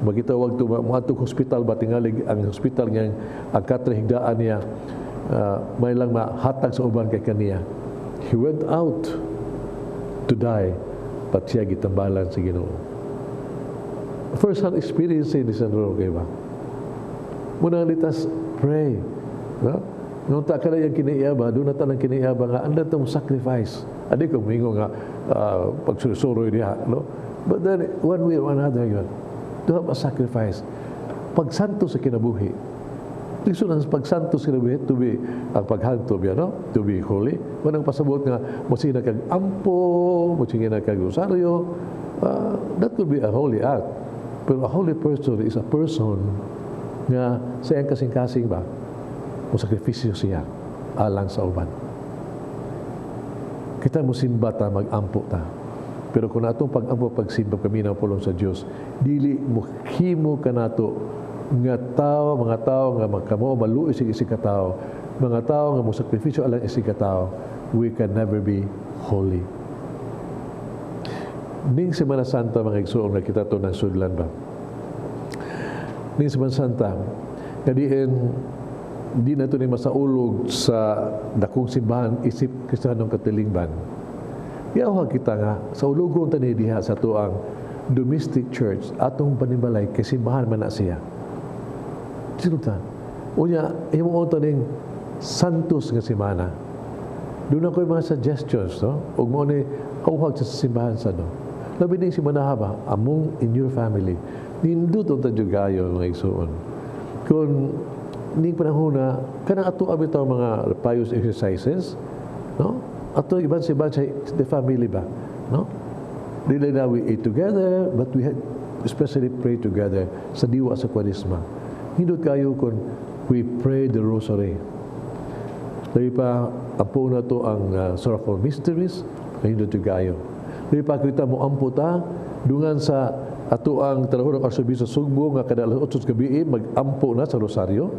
magitawag to moadto hospital ba, tingali ang hospital nga ang katre higdaan niya may lang mahatag sa uban kay kaniya. He went out to die, but siya gitambalan sa Ginoo. First hand experience ni San Roque ba? Muna let us pray. No? Nung ta ka na yung kinaiya ba, doon na tanang kinaiya ba nga, anda tong sacrifice. Adi ko mingo nga, pagsusuroy niya, no? But then, one way or another yun, to have a sacrifice. Pag santo sa kinabuhi, Lisod ang pagsantos kinabuhi to be ang paghangto biya, no? To be holy. Manang pasabot nga mosige na kag ampo, mosige na kag rosaryo. That could be a holy act. Pero a holy person is a person nga sa iyang kasing-kasing ba, mo sakripisyo siya alang sa uban. Kita mo simba ta, mag-ampo ta. Pero kung atong pag-ampo, pagsimba kami ng pulong sa Dios, dili mo himo kanato nga tao, mga tao nga magkamo maluoy sa isig ka tao, mga tao nga mo sakripisyo alang isig ka tao, we can never be holy. Ning Semana Santa, mga igsoon, nga kita to ng sudlan ba? Ning Semana Santa, kadiin di na ito ni masaulog sa dakong simbahan isip Kristiyanong katilingban. Giawhag kita nga sa ulugon tani diha sa atuang domestic church, atong panimalay, kay simbahan man na siya. Sino ta? Unya, imo taning santos nga semana. Doon ako mga suggestions, no? Ug mo ni awhag sa simbahan sa no. Labi ning semana ba, among in your family. Nindot unta jud kayo, mga igsuon. Kung ning panahon na kanang ato bitaw mga pious exercises, no? Ato iban sa iban sa the family ba, no? Dili na we eat together, but we had, especially pray together sa diwa sa Kwaresma. Hindot kayo kung we pray the rosary. Labi pa, ampo na to ang sorrowful mysteries, hindot yung kayo. Labi pa, kita mo ampo ta, dungan sa ato ang trabaho ng Arsobispo Sugbo nga kada alas 8 gabi mag-ampo na sa rosaryo,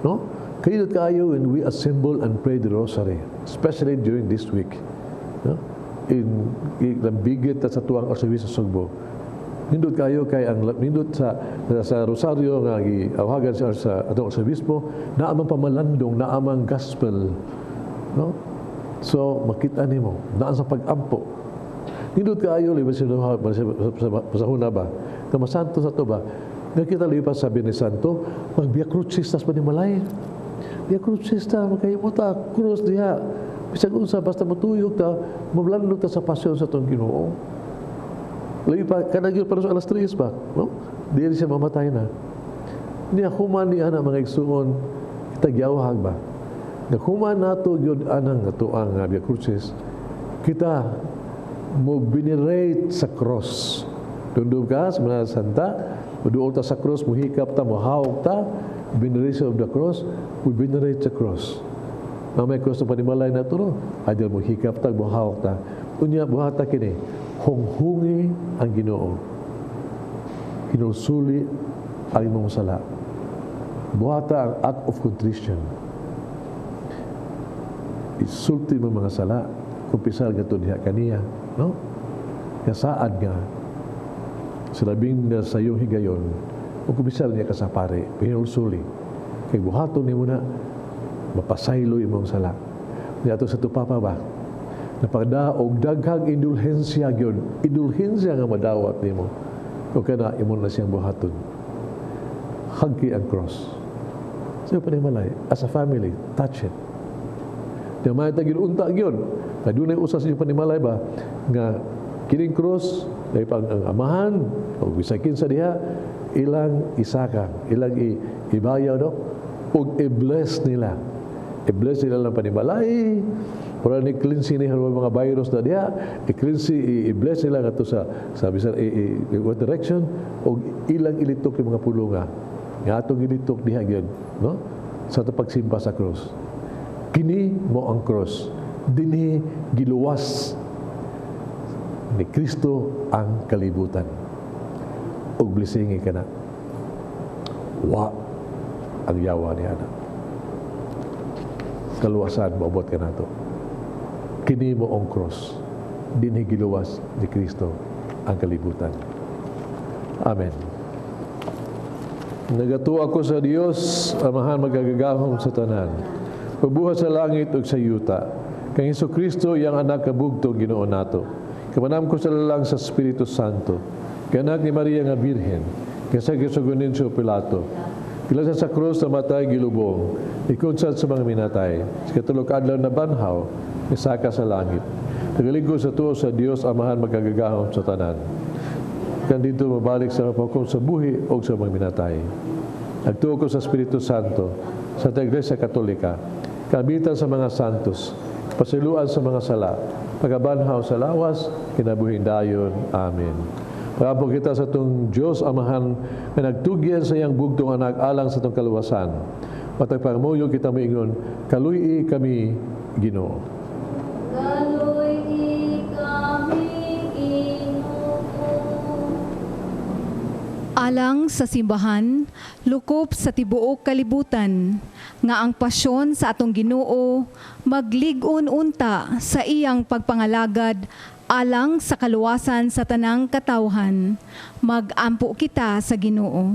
no? Kanindot kayo when we assemble and pray the rosary, especially during this week, no? In lambigit ta sa tuang Arsobispo Sugbo. Nindot kayo kay ang nindot sa rosaryo nga giawhagan sa atong Arsobispo, naa mang pamalandong, naa mang gospel, no? So makita nimo naa sa pag-ampo. Nindot kaayo liba sa sa huna ba nga masanto sa to ba nga kita lipas sa Biyernes Santo mag Via Crucis tas panimalay. Via Crucis ta, makahimo ta cross diha bisag unsa, basta motuyok ta, mablandong ta sa pasyon sa atong Ginoo. Labi pa, kada gyud para sa alas 3 pa, no? Dili siya mamatay na. Niya human ni ana, mga igsuon, kita giawhag ba? Nga human nato gyud anang ato ang Via Crucis, kita mo venerate sa cross. Dundum ka sa mga santa, muduol ta sa cross, muhikap ta, muhawak ta, veneration of the cross, we venerate the cross. Na may cross na panimalay na to, no? Adil mo hikap ta, muhawak ta. Unya, buhata kini, hunghungi ang Ginoo. Hinulsuli ang imong sala. Buhata ang act of contrition. Isulti mo mga sala, kumpisal gato diha kaniya, no? Kasaad nga sa labing na sa iyong higayon, o kumpisal niya ka sa pare, pinulsuli. Kay buhaton nimo na, mapasaylo imong sala. Niadto sa tupapa ba? Napagda og daghang indulhensya gyud, indulhensya nga madawat nimo. O kana imo na siyang buhaton. Hagki ang cross. Sa panimalay, as a family, touch it. Di may tagin unta gyud. Kay dunay usa sa inyong panimalay ba nga kining cross dahil pang ang amahan o bisag kinsa diha ilang isaka, ilang ibayaw, no, ug i-bless nila. I-bless nila lang panimalay. Para ni cleansing ni mga virus na diha, i-cleanse, i-bless nila ngadto sa bisan what direction ug ilang ilitok yung mga pulunga. Nga atong ilitok diha gyud, no? Sa ato pagsimba sa cross. Kini mo ang cross. Dinhi giluwas ni Kristo ang kalibutan. Ug blessingi ka na. Wa ang yawa ni ana. Kaluwasan maabot ka nato. Kini mo ang cross. Dinhi giluwas ni Kristo ang kalibutan. Amen. Nagatuo ako sa Dios, Amahan makagagahom sa tanan, Pabuhat sa langit ug sa yuta. Kang Hesus Kristo, iyang anak kabugtong Ginoo nato. Kamanam ko sa lalang sa Espiritu Santo. Kanak ni Maria nga Birhen. Kaysa gisugunin si Pilato. Gilansa sa krus, namatay, gilubong. Ikunsad sa mga minatay. Sa katulog adlaw nabanhaw, misaka sa langit. Nagaligos sa tuo sa Dios Amahan makagagahom sa tanan. Kan dito mabalik sa paghukom sa buhi o sa mga minatay. Nagtuo ko sa Espiritu Santo, sa Iglesia Katolika, kabitan sa mga santos, pasiluan sa mga sala, pagabanhaw sa lawas, kinabuhing dayon. Amen. Pag-ampo kita sa itong Diyos Amahan nga nagtugyan sa iyang bugtong anak alang sa itong kaluwasan. Matag pangamuyo kita moingon, kaluy-i kami Ginoo. Kaluy-i kami Ginoo. Alang sa simbahan, lukop sa tibuok kalibutan, nga ang pasyon sa atong Ginoo maglig-on unta sa iyang pagpangalagad alang sa kaluwasan sa tanang katawhan. Mag-ampo kita sa Ginoo.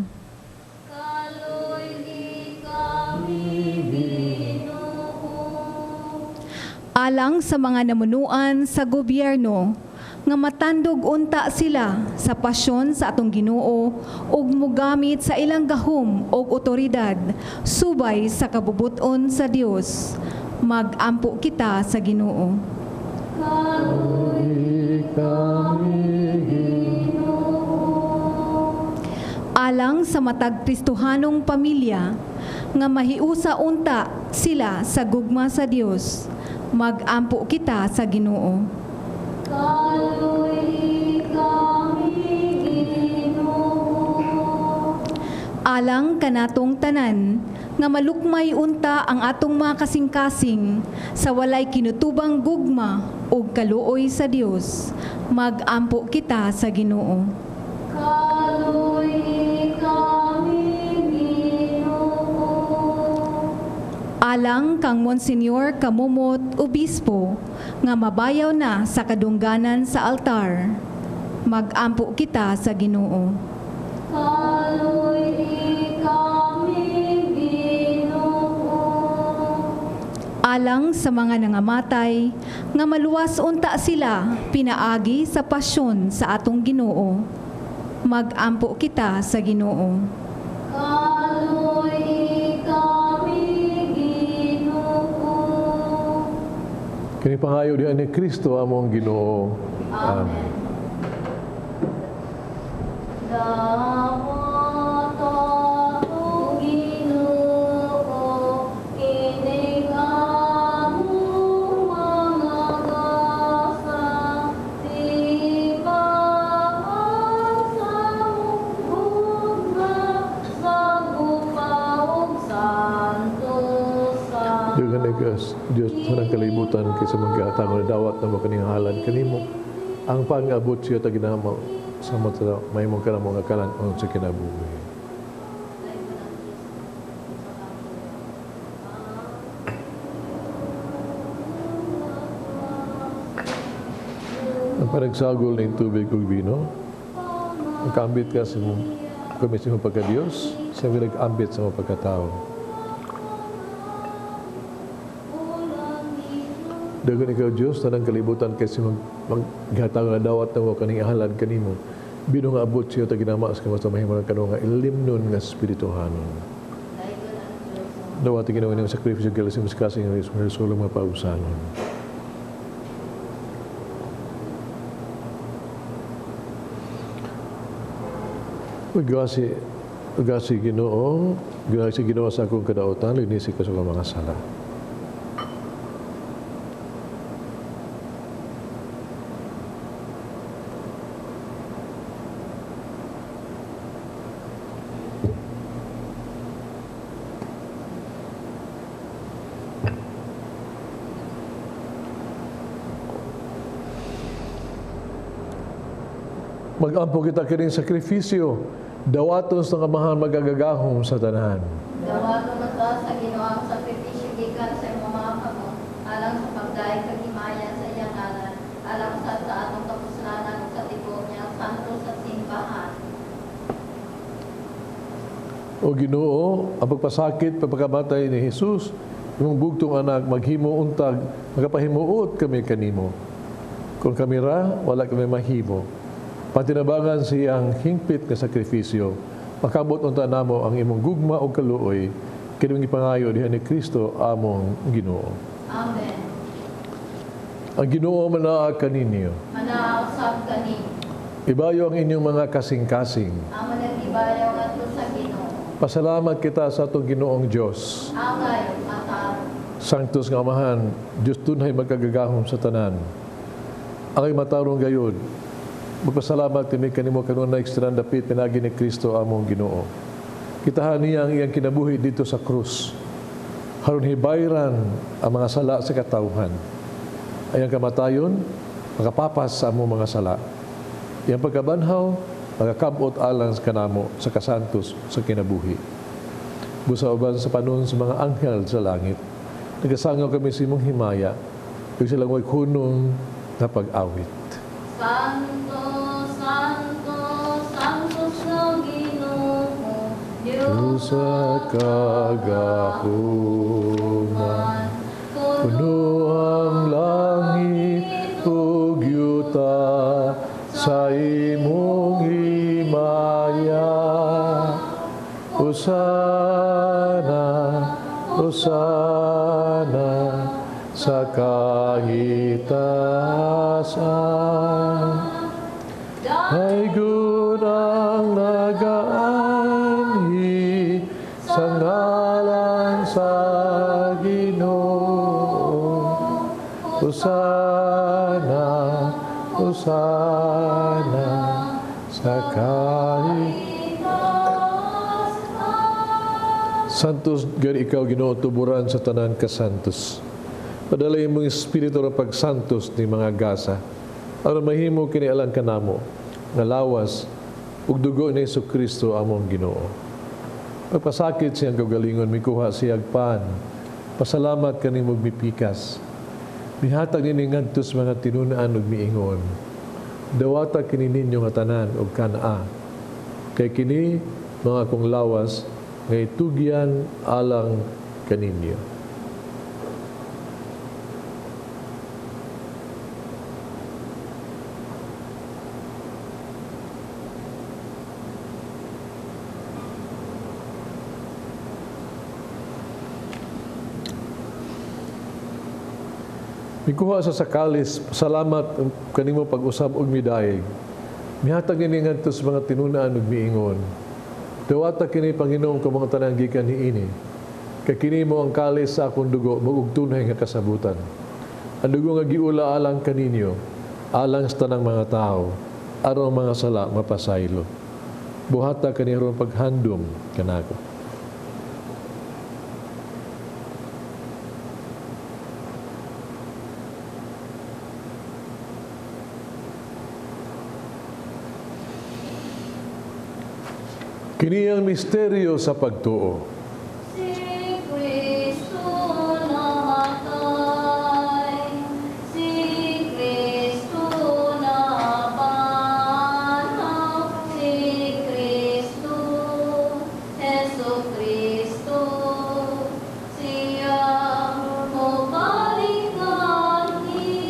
Kaluy-i kami Ginoo. Alang sa mga namunuan sa gobyerno, nga matandog unta sila sa pasyon sa atong Ginoo ug mogamit sa ilang gahom og otoridad subay sa kabubut-on sa Dios. Mag-ampo kita sa Ginoo. Kaluy-i kami Ginoo. Alang sa matag Kristohanong pamilya nga mahiusa unta sila sa gugma sa Dios. Mag-ampo kita sa Ginoo. Kaluy-i kami Ginoo. Alang kanatong tanan nga malukmay unta ang atong mga kasing-kasing sa walay kinutubang gugma ug kaluoy sa Dios. Mag-ampo kita sa Ginoo. Kaluy-i kami Ginoo. Alang kang Monsignor Camomot Obispo nga mabayaw na sa kadungganan sa altar. Mag-ampo kita sa Ginoo. Kaluy-i kami Ginoo. Alang sa mga nangamatay nga maluwas unta sila pinaagi sa pasyon sa atong Ginoo. Mag-ampo kita sa Ginoo. Kaluy-i kami Ginoo. Kini pangayo diha ni Kristo among Ginoo. Amen. Dawata o Ginoo, kining among mga gasa, timaan sa gugma sa gugma ug santosa. Daghan Diyos sa nang kalibutan kaysa mga tango na dawat na mo kaning halad kanimo. Ang pang-abot siya ta ginama sa mata mahimong ka na mga kalan-on sa kinabuhi. Ang panagsagol ng tubig ug bino, ang kaambit ka sa imong kami sa imong pagka-Diyos, sa imong nag-ambit sa imong pagkatao. Dagan ikaw, Diyos, tanang kalibutan kay si maghatag nga dawat na mo kaning ahalan kanimo. Bino nga abot siya ta ginama sa kamasta mahimo ng kanunga nga ilimnon nga espirituhanon. Dawat ginawa niyang sakripisyo galas sa kasing ng Yesus mga pausanon. Ugasi Ginoo, ugasi Ginoo sa akong kadautan, linisi ka sa akong mga sala. Mag-ampo kita kining sakripisyo, dawaton sa Amahan magagagahom sa tanan. Dawaton ta sa Ginoo ang sakripisyo gikan sa imong mga kamot, alang sa pagdayeg kag himaya sa iyang ngalan, alang sa atong kapuslanan ug sa tibuok niyang santo sa simbahan. O Ginoo, ang pagpasakit, pagpakamatay ni Jesus, imong bugtong anak, maghimo untag, magapahimuot kami kanimo. Kung kami ra, wala kami mahimo. Patinabangan siyang hingpit nga sakripisyo, makabot unta namo ang imong gugma o kaluoy, kining ipangayo diha ni Kristo among Ginoo. Amen. Ang Ginoo manaa kaninyo. Manaa usab kani. Ibayo ang inyong mga kasing-kasing. Amo nag-ibayaw ngadto sa Ginoo. Pasalamat kita sa atong Ginoong Dios. Angay ug matarong. Sanctus nga Amahan, Dios tunay magkagagahom sa tanan. Angay matarong gayud. Magpasalamat kami kanimo kanunay sa tanan dapit pinagi ni Kristo among Ginoo. Kitahan niya ang iyang kinabuhi dito sa krus. Haron hibayran ang mga sala sa katawhan. Ayang kamatayon, makapapas sa among mga sala. Iyang pagkabanhaw, makakabot alang sa kanamo sa kasantos sa kinabuhi. Busa uban sa panon sa mga anghel sa langit, nagasangaw kami sa imong himaya, ug silang way hunong nga pag-awit. Santo, Santo, Santo sa Ginoo, Diyos sa kagahuman, puno ang langit ug yuta sa imong himaya. Hosana, Hosana sa kahitasan. Ay gunang nagaanhi sa ngalan sa Ginoo. Hosana, Hosana sa kahit. Santos gani ikaw Ginoo tuburan sa tanan kasantos. Padala imong espiritu ng pagsantos ni mga gasa. Aron mahimo kini alang kanamo nga lawas ug dugo ni Hesukristo among Ginoo. Pagpasakit siyang kaugalingon, mikuha siyag pan. Pasalamat kanimo mipikas. Mihatag nini ngadto sa mga tinun-an ug miingon. Dawata kini ninyo nga tanan ug kan-a. Kay kini mga akong lawas nga itugyan alang kaninyo. Mikuha sa sakalis, salamat kanimo pag-usab og midayeg. Mihatag nini ngadto sa mga tinun-an ug miingon. Dawata kini Panginoon kung mga tanang gikan niini. Kay kini mo ang kalis sa akong dugo, mag-ug tunay nga kasabutan. Ang dugo nga giula alang kaninyo, alang sa tanang mga tao, aron ang mga sala mapasaylo. Buhata kani aron paghandom kanako. Kini ang misteryo sa pagtuo. Si Kristo namatay, si Kristo nabanhaw, si Kristo, Hesus Kristo, siya mobalik nganhi.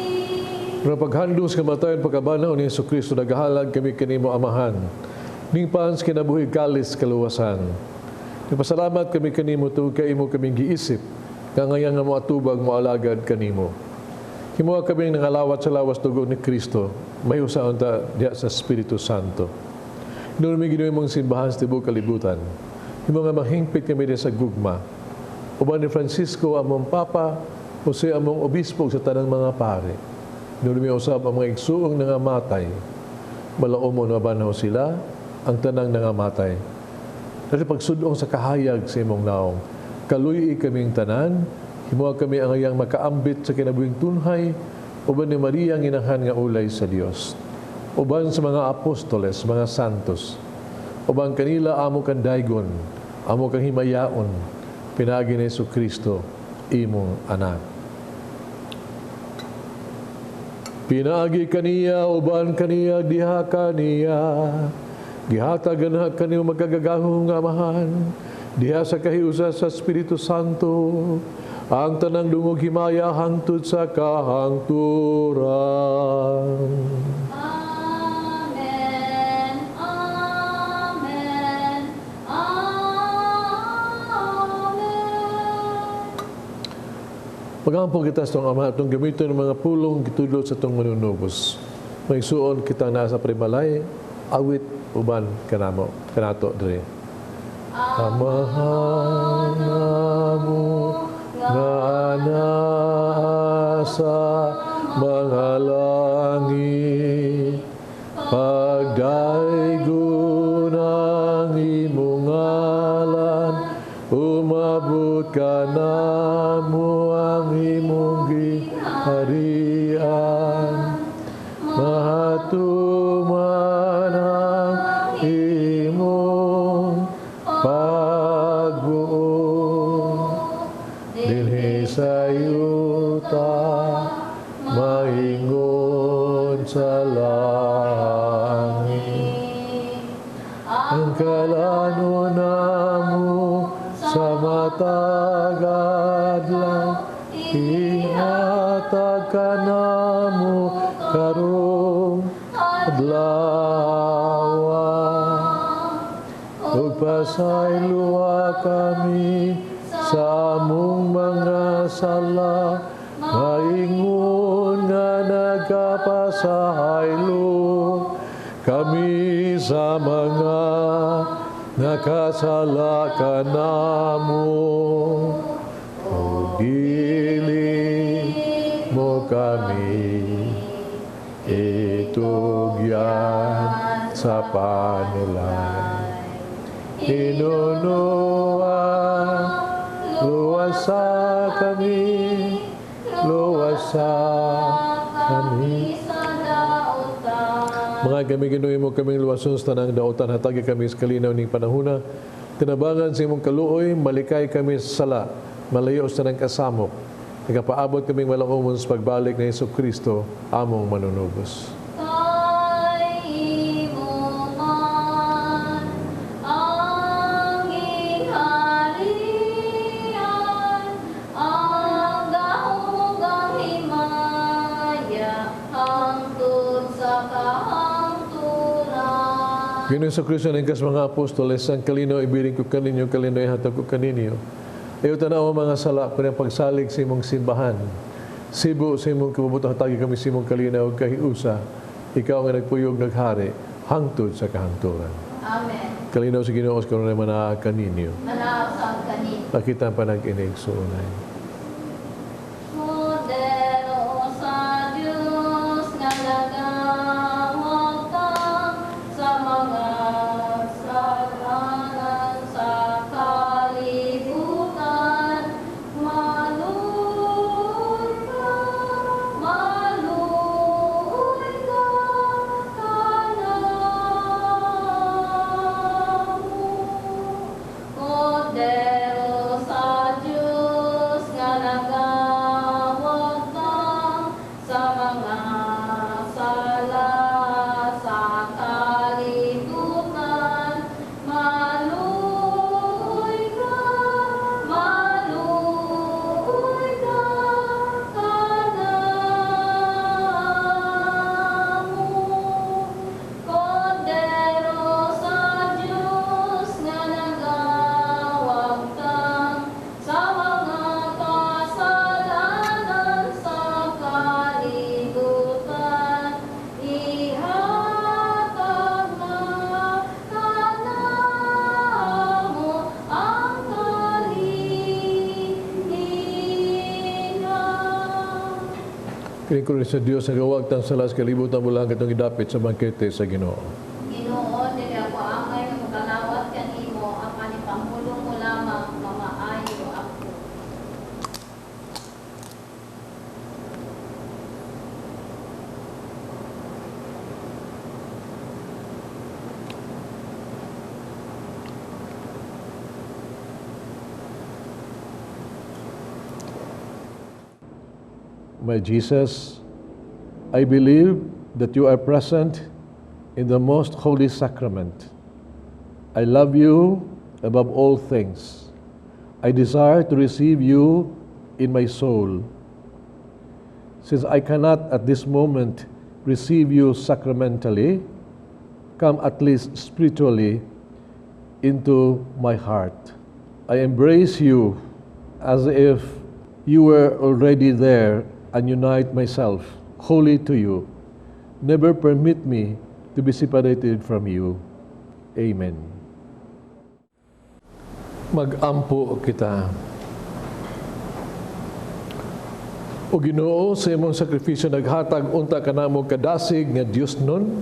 Pero paghandom sa kamatayon pagkabanhaw ni Hesus Kristo, nagahalad kami kanimo Amahan. Ning pans kinabuhi kalis kaluwasan. Nagpasalamat kami kanimo tungod kay imo kaming giisip, nga ngayon nga moatubag moalagad kanimo. Himoa kaming nangalawat sa lawas dugo ni Kristo, may usaon ta diha sa Espiritu Santo. Hinuon mi Ginoo imong simbahan sa tibuok kalibutan. Himo nga mahingpit kami diha sa gugma. Uban ni Francisco among Papa, Jose among Obispo sa tanang mga pare. Hinuon mi usab ang mga igsuong nangamatay. Malaumon mabanhaw sila ang tanang nangamatay. Dahil pagsudong sa kahayag sa imong naong, kaluy kaming tanan, himuha kami ang iyang makaambit sa kinabuhing tunhay, uban ni Maria ang inahan nga ulay sa Dios. Uban sa mga apostoles, mga santos, uban kanila amo kang daygon, amo kang himayaon, pinaagi ni Hesukristo, imong anak. Pinaagi kaniya, uban kaniya, diha kaniya, gihatagan na kaniyong magkagagahong amahan, diha sa kahiusa sa Espiritu Santo, ang tanang dungog himaya hangtod sa kahangturan. Amen, Amen, Amen. Pag-ampong kita sa itong Ama, itong gamiton ng mga pulong gitudlo sa itong manunubos. May suon kita nasa primalay, awit uban kanamo, kanato diri. Amahan namo nga anaa sa mga langit, pagdaygon ang imong ngalan, umabot kanamo ang imong giharian, mahatuman ang imong pagbuot dinhi sa yuta maingon sa langit. Ang kalanon namo sa matag adlaw, ihatag kanamo karong adlaw. Ug pasayloa kami sa among mga sala, maingon nga nagkapasaylo kami sa mga nakasala kanamo. Ug dili mo kami itugyan sa panulay. Hinunoa, luwasa kami, luwasa kami. Sa dautan. Mga kami, Ginoo, imo kaming luwason sa tanang dautan, hatagi kami sa kalinaw ning panahuna. Tinabangan sa imong kaluoy, malikay kami sa sala, malayo sa tanang kasamok. Nagapaabot kaming malaumon sa pagbalik ni Hesus Kristo, among manunubos. Kay imo man ang gingharian, ang gahom ug ang himaya, hangtod sa kahangturan. Ginoong Hesus Kristo, nagkas mga apostoles, ang kalinaw ibiling ko kaninyo, kalinaw ihatag ko kaninyo. Ayaw tanaw ang mga sala, pero ang pagsalig sa imong simbahan. Sibo sa imong kabubutan, hatagi kami sa imong kalinaw kahiusa. Ikaw ang nagpuyog naghari, hangtod sa kahangturan. Amen. Kalinaw sa Ginoo, sa kanunay manaa kaninyo. Manaa usab kaninyo. Nakita ang panag-inig suunay. Kordero sa Dios nga nagawagtang sa mga kasalanan sa kalibutan, maluoy ka, maluoy ka kanamo. Kordero sa Dios nga nagawagtang sa mga sala sa kalibutan, maluoy ka, maluoy ka kanamo. Kordero sa Dios nga nagawagtang sa mga kasalanan sa kalibutan, ihatag na kanamo ang kalinaw. Kining kordero sa Dios nga nagawagtang sala sa kalibutan, bulahan katong gidapit sa bangkete sa Ginoo. Ginoo, dili ako angay nga mokalawat kanimo, apan ipahulong mo lamang mamaayo ako. My Jesus, I believe that you are present in the most holy sacrament. I love you above all things. I desire to receive you in my soul. Since I cannot at this moment receive you sacramentally, come at least spiritually into my heart. I embrace you as if you were already there and unite myself wholly to you. Never permit me to be separated from you. Amen. Mag-ampo kita. O Ginoo, sa imong sakripisyo naghatag unta kanamo kadasig nga Dios nun,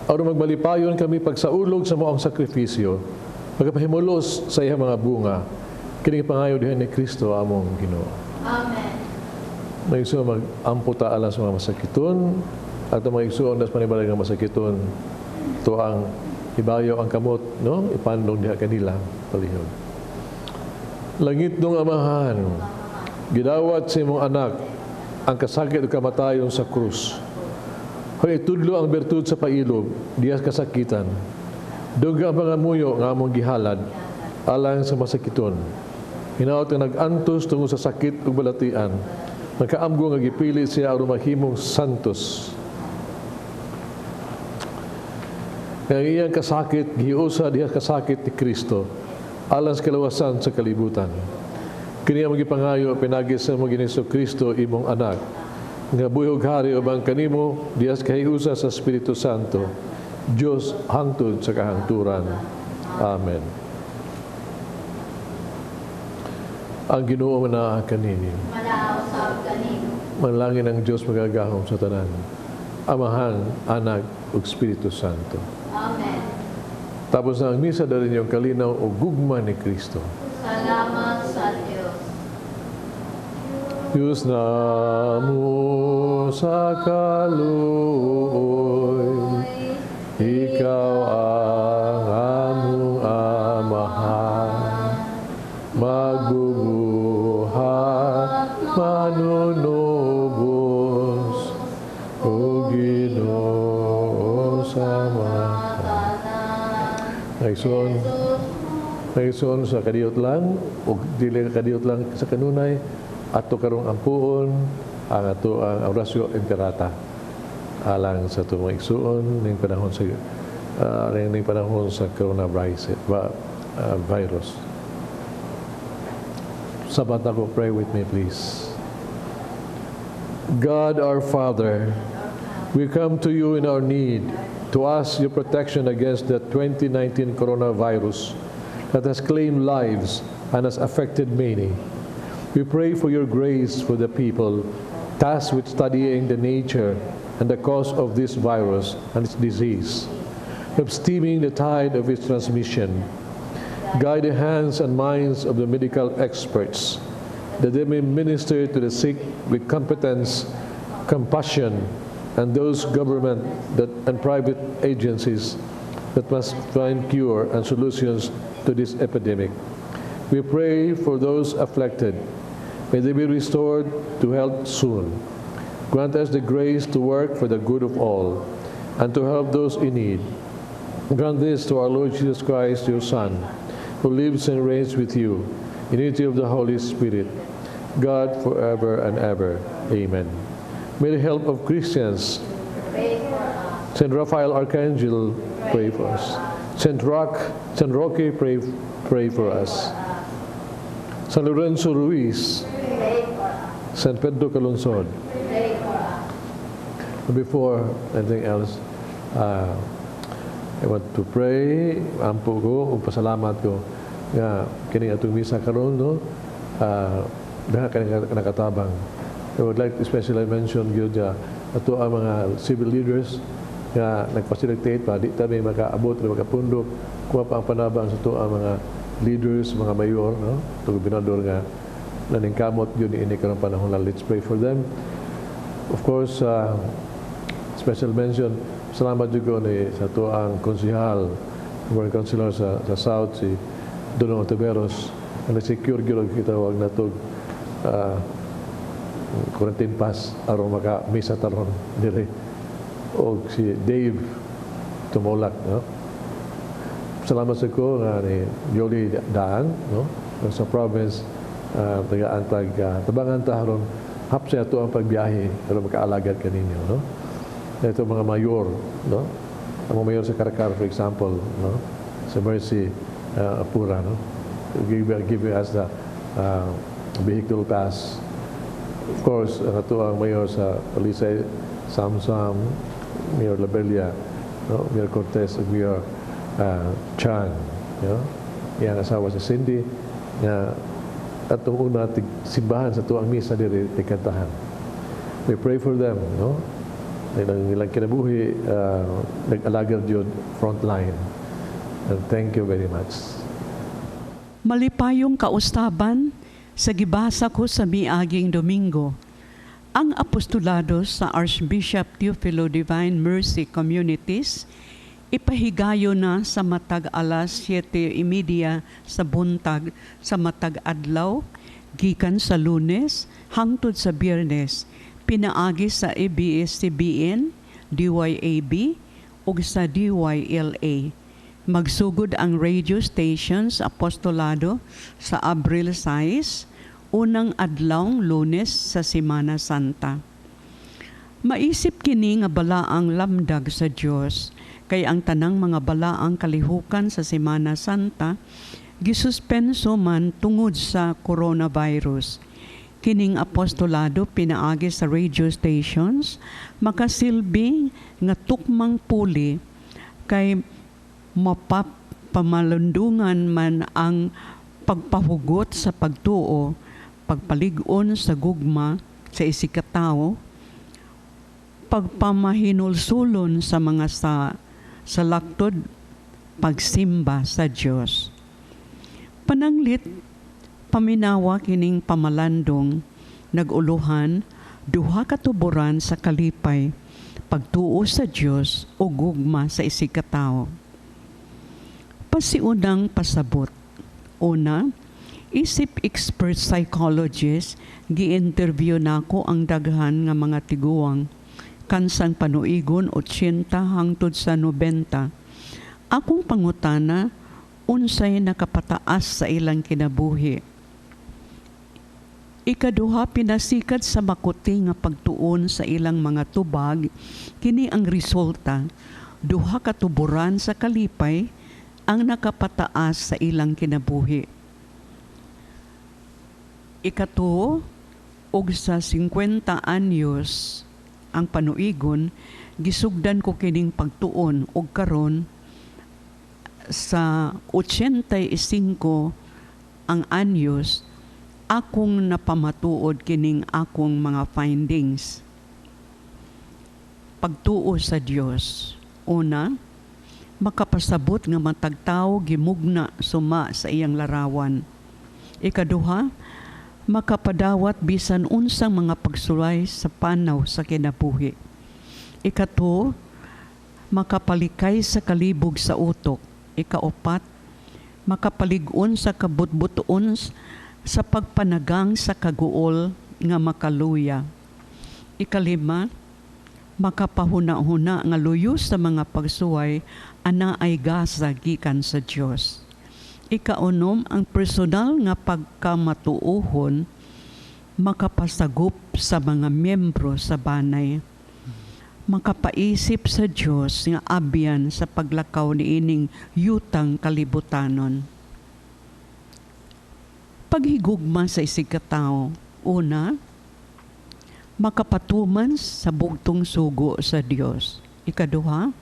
aron magmalipayon kami pagsaulog sa moong sakripisyo, magpahimulos sa iyang mga bunga. Kini pangayo diha ni Kristo among Ginoo. Amen. May igsoon, mag-ampo ta alang sa mga masakiton, at ang mga igsoon das panibalay nga masakiton, to ang ibayo ang kamot, no? Ipandong diha kanila palihog. Langit nung Amahan, gidawat sa imong anak ang kasakit ug kamatayon sa krus. Hoy, itudlo ang bertud sa pailob, diya kasakitan. Duga ang pangamuyo nga among gihalad alang sa masakiton. Hinaot nga nag-antos tungod sa sakit ug balatian. Nakaamgo nga gipili siya aron mahimong santos. Nga ang iyang kasakit giusa diha kasakit ni Kristo alang sa kalawasan sa kalibutan. Kini ang gipangayo pinagi sa imong Ginoong Kristo imong anak nga buhi ug hari uban kanimo diha sa kahiusa sa Espiritu Santo, Dios hangtod sa kahangturan. Amen. Ang Ginoo manaa kaninyo. Manaa usab kanimo. Manalangin ang Dios magagahom sa tanan, Amahan, Anak ug Espiritu Santo. Amen. Tapos na ang misa, dali niyong kalinaw o gugma ni Kristo. Salamat sa Dios. Diyos na mo sa kaluoy, ikaw ang among amahan, magbubuhat, manunubos, o Ginoo sa mga. Naigsoon sa kadiyot lang, o dili kadiyot lang sa kanunay, ato karong ampuon ang ato ang Oratio Imperata alang sa atong mga igsoon ning panahon sa ning panahon sa coronavirus, virus. Sabat ako, pray with me please. God our Father, we come to you in our need to ask your protection against the 2019 coronavirus that has claimed lives and has affected many. We pray for your grace for the people tasked with studying the nature and the cause of this virus and its disease, of stemming the tide of its transmission. Guide the hands and minds of the medical experts, that they may minister to the sick with competence, compassion, and those government and private agencies that must find cure and solutions to this epidemic. We pray for those afflicted. May they be restored to health soon. Grant us the grace to work for the good of all and to help those in need. Grant this to our Lord Jesus Christ, your Son, who lives and reigns with you in unity of the Holy Spirit, God forever and ever. Amen. May the help of Christians, pray for us. Saint Raphael Archangel, pray for us. Saint Roch, Saint Roque, pray for us. San Lorenzo Ruiz, pray for us. San Pedro Calungsod, pray for us. Before anything else, I want to pray, ampo ko, ug pasalamat ko nga kini atong misa karon, no? Daghan kini nakatabang. I would like to especially mention gyud nga ato ang mga civil leaders nga nagfacilitate pa di ta may makaabot o makapundok kuha pa ang panabang sa ato ang mga leaders, mga mayor, no? Ato gobernador nga naningkamot gyud niini karong panahon. Let's pray for them. Of course, special mention, salamat jud ko ni sa ato ang konsehal, mga councilor sa South, si Dodong Hontiveros, nga na-secure gyud og kita wag natog quarantine pass aron maka misa taron diri, og si Dave Tumulak, no? Salamat sa ko nga ni Yoli Daan, no? Sa province, taga-antag tabangan ta aron hapsa ato ang pagbiyahe aron makaalagad kaninyo, no? Ito mga mayor, no? Ang mga mayor sa Carcar, for example, no? Sa Mercy Apura, no? Giving us the vehicle pass. Of course, ang ato ang mayor sa Talisay, Samsam, Mayor Labella, no? Mayor Cortez, ug Mayor Chan, no? Iyang asawa si Cindy. Nga atong una tig simbahan sa tuang misa diri tigkantahan. We pray for them, no? Ilang kinabuhi, nag-alagad yun front line. And thank you very much. Malipayong kaustaban sa gibasa ko sa miaging Domingo. Ang apostolado sa Archbishop Teofilo Divine Mercy Communities ipahigayo na sa matag alas 7:30 sa buntag sa matag adlaw gikan sa Lunes hangtod sa Biyernes, pinaagi sa ABS-CBN, DYAB ug sa DYLA. Magsugod ang radio stations apostolado sa Abril 6, unang adlawng Lunes sa Semana Santa. Maisip kini nga balaang lamdag sa Dios, kay ang tanang mga balaang kalihukan sa Semana Santa gisuspenso man tungod sa coronavirus. Kining apostolado pinaagi sa radio stations makasilbi nga tukmang puli, kay mapapamalundungan man ang pagpahugot sa pagtuo, pagpalig-on sa gugma sa isigkatawo, pagpamahinulsulon sa mga sa laktod, pagsimba sa Dios. Pananglit paminawa kining pamalandong nag-uluhan duha ka tuboran sa kalipay, pagtuo sa Dios o gugma sa isigkatawo. Pasiunang pasabot. Una, isip expert psychologist, gi-interview nako ang daghan nga mga tiguang kansang panuigon 80 hangtod sa 90. Akong pangutana, unsay nakapataas sa ilang kinabuhi? Ikaduha, pinasikat sa makuti nga pagtuon sa ilang mga tubag, kini ang resulta, duha ka tuboran sa kalipay ang nakapataas sa ilang kinabuhi. Ikatuo, og sa 50 anyos ang panuigon, gisugdan ko kining pagtuon og karon sa 85 ang anyos akong napamatuod kining akong mga findings. Pagtuo sa Dios. Una, makapasabot nga matag tawo gimugna suma sa iyang larawan. Ikaduha, makapadawat bisan unsang mga pagsulay sa panaw sa kinabuhi. Ikatuo, makapalikay sa kalibog sa utok. Ikaupat, makapalig-on sa kabutbuton sa pagpanagang sa kaguol nga makaluya. Ikalima, makapahuna-huna nga luyo sa mga pagsuway ana ay gasa gikan sa Dios. Ikaunom, ang personal nga pagkamatuohon makapasagop sa mga miyembro sa banay. Makapaisip sa Dios nga abyan sa paglakaw niining yutang kalibutanon. Paghigugma sa isigkatawo. Una, makapatuman sa bugtong sugo sa Dios. Ikaduha,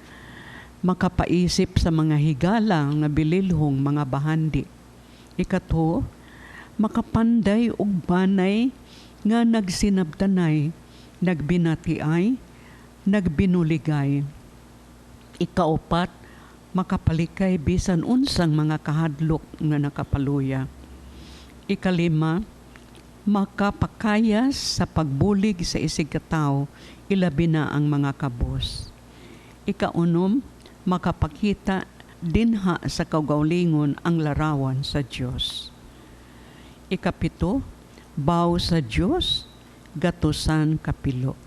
makapaisip sa mga higala nga bililhong mga bahandi. Ikatlo, makapanday og banay nga nagsinabtanay, nagbinatiay, nagbinuligay. Ikaupat, makapalikay bisan unsang mga kahadlok nga nakapaluya. Ikalima, makapakayas sa pagbulig sa isigkatawo, ilabi na ang mga kabos. Ikaunom, makapakita dinha sa kaugalingon ang larawan sa Dios. Ikapito, baw sa Dios, gatusan kapilo.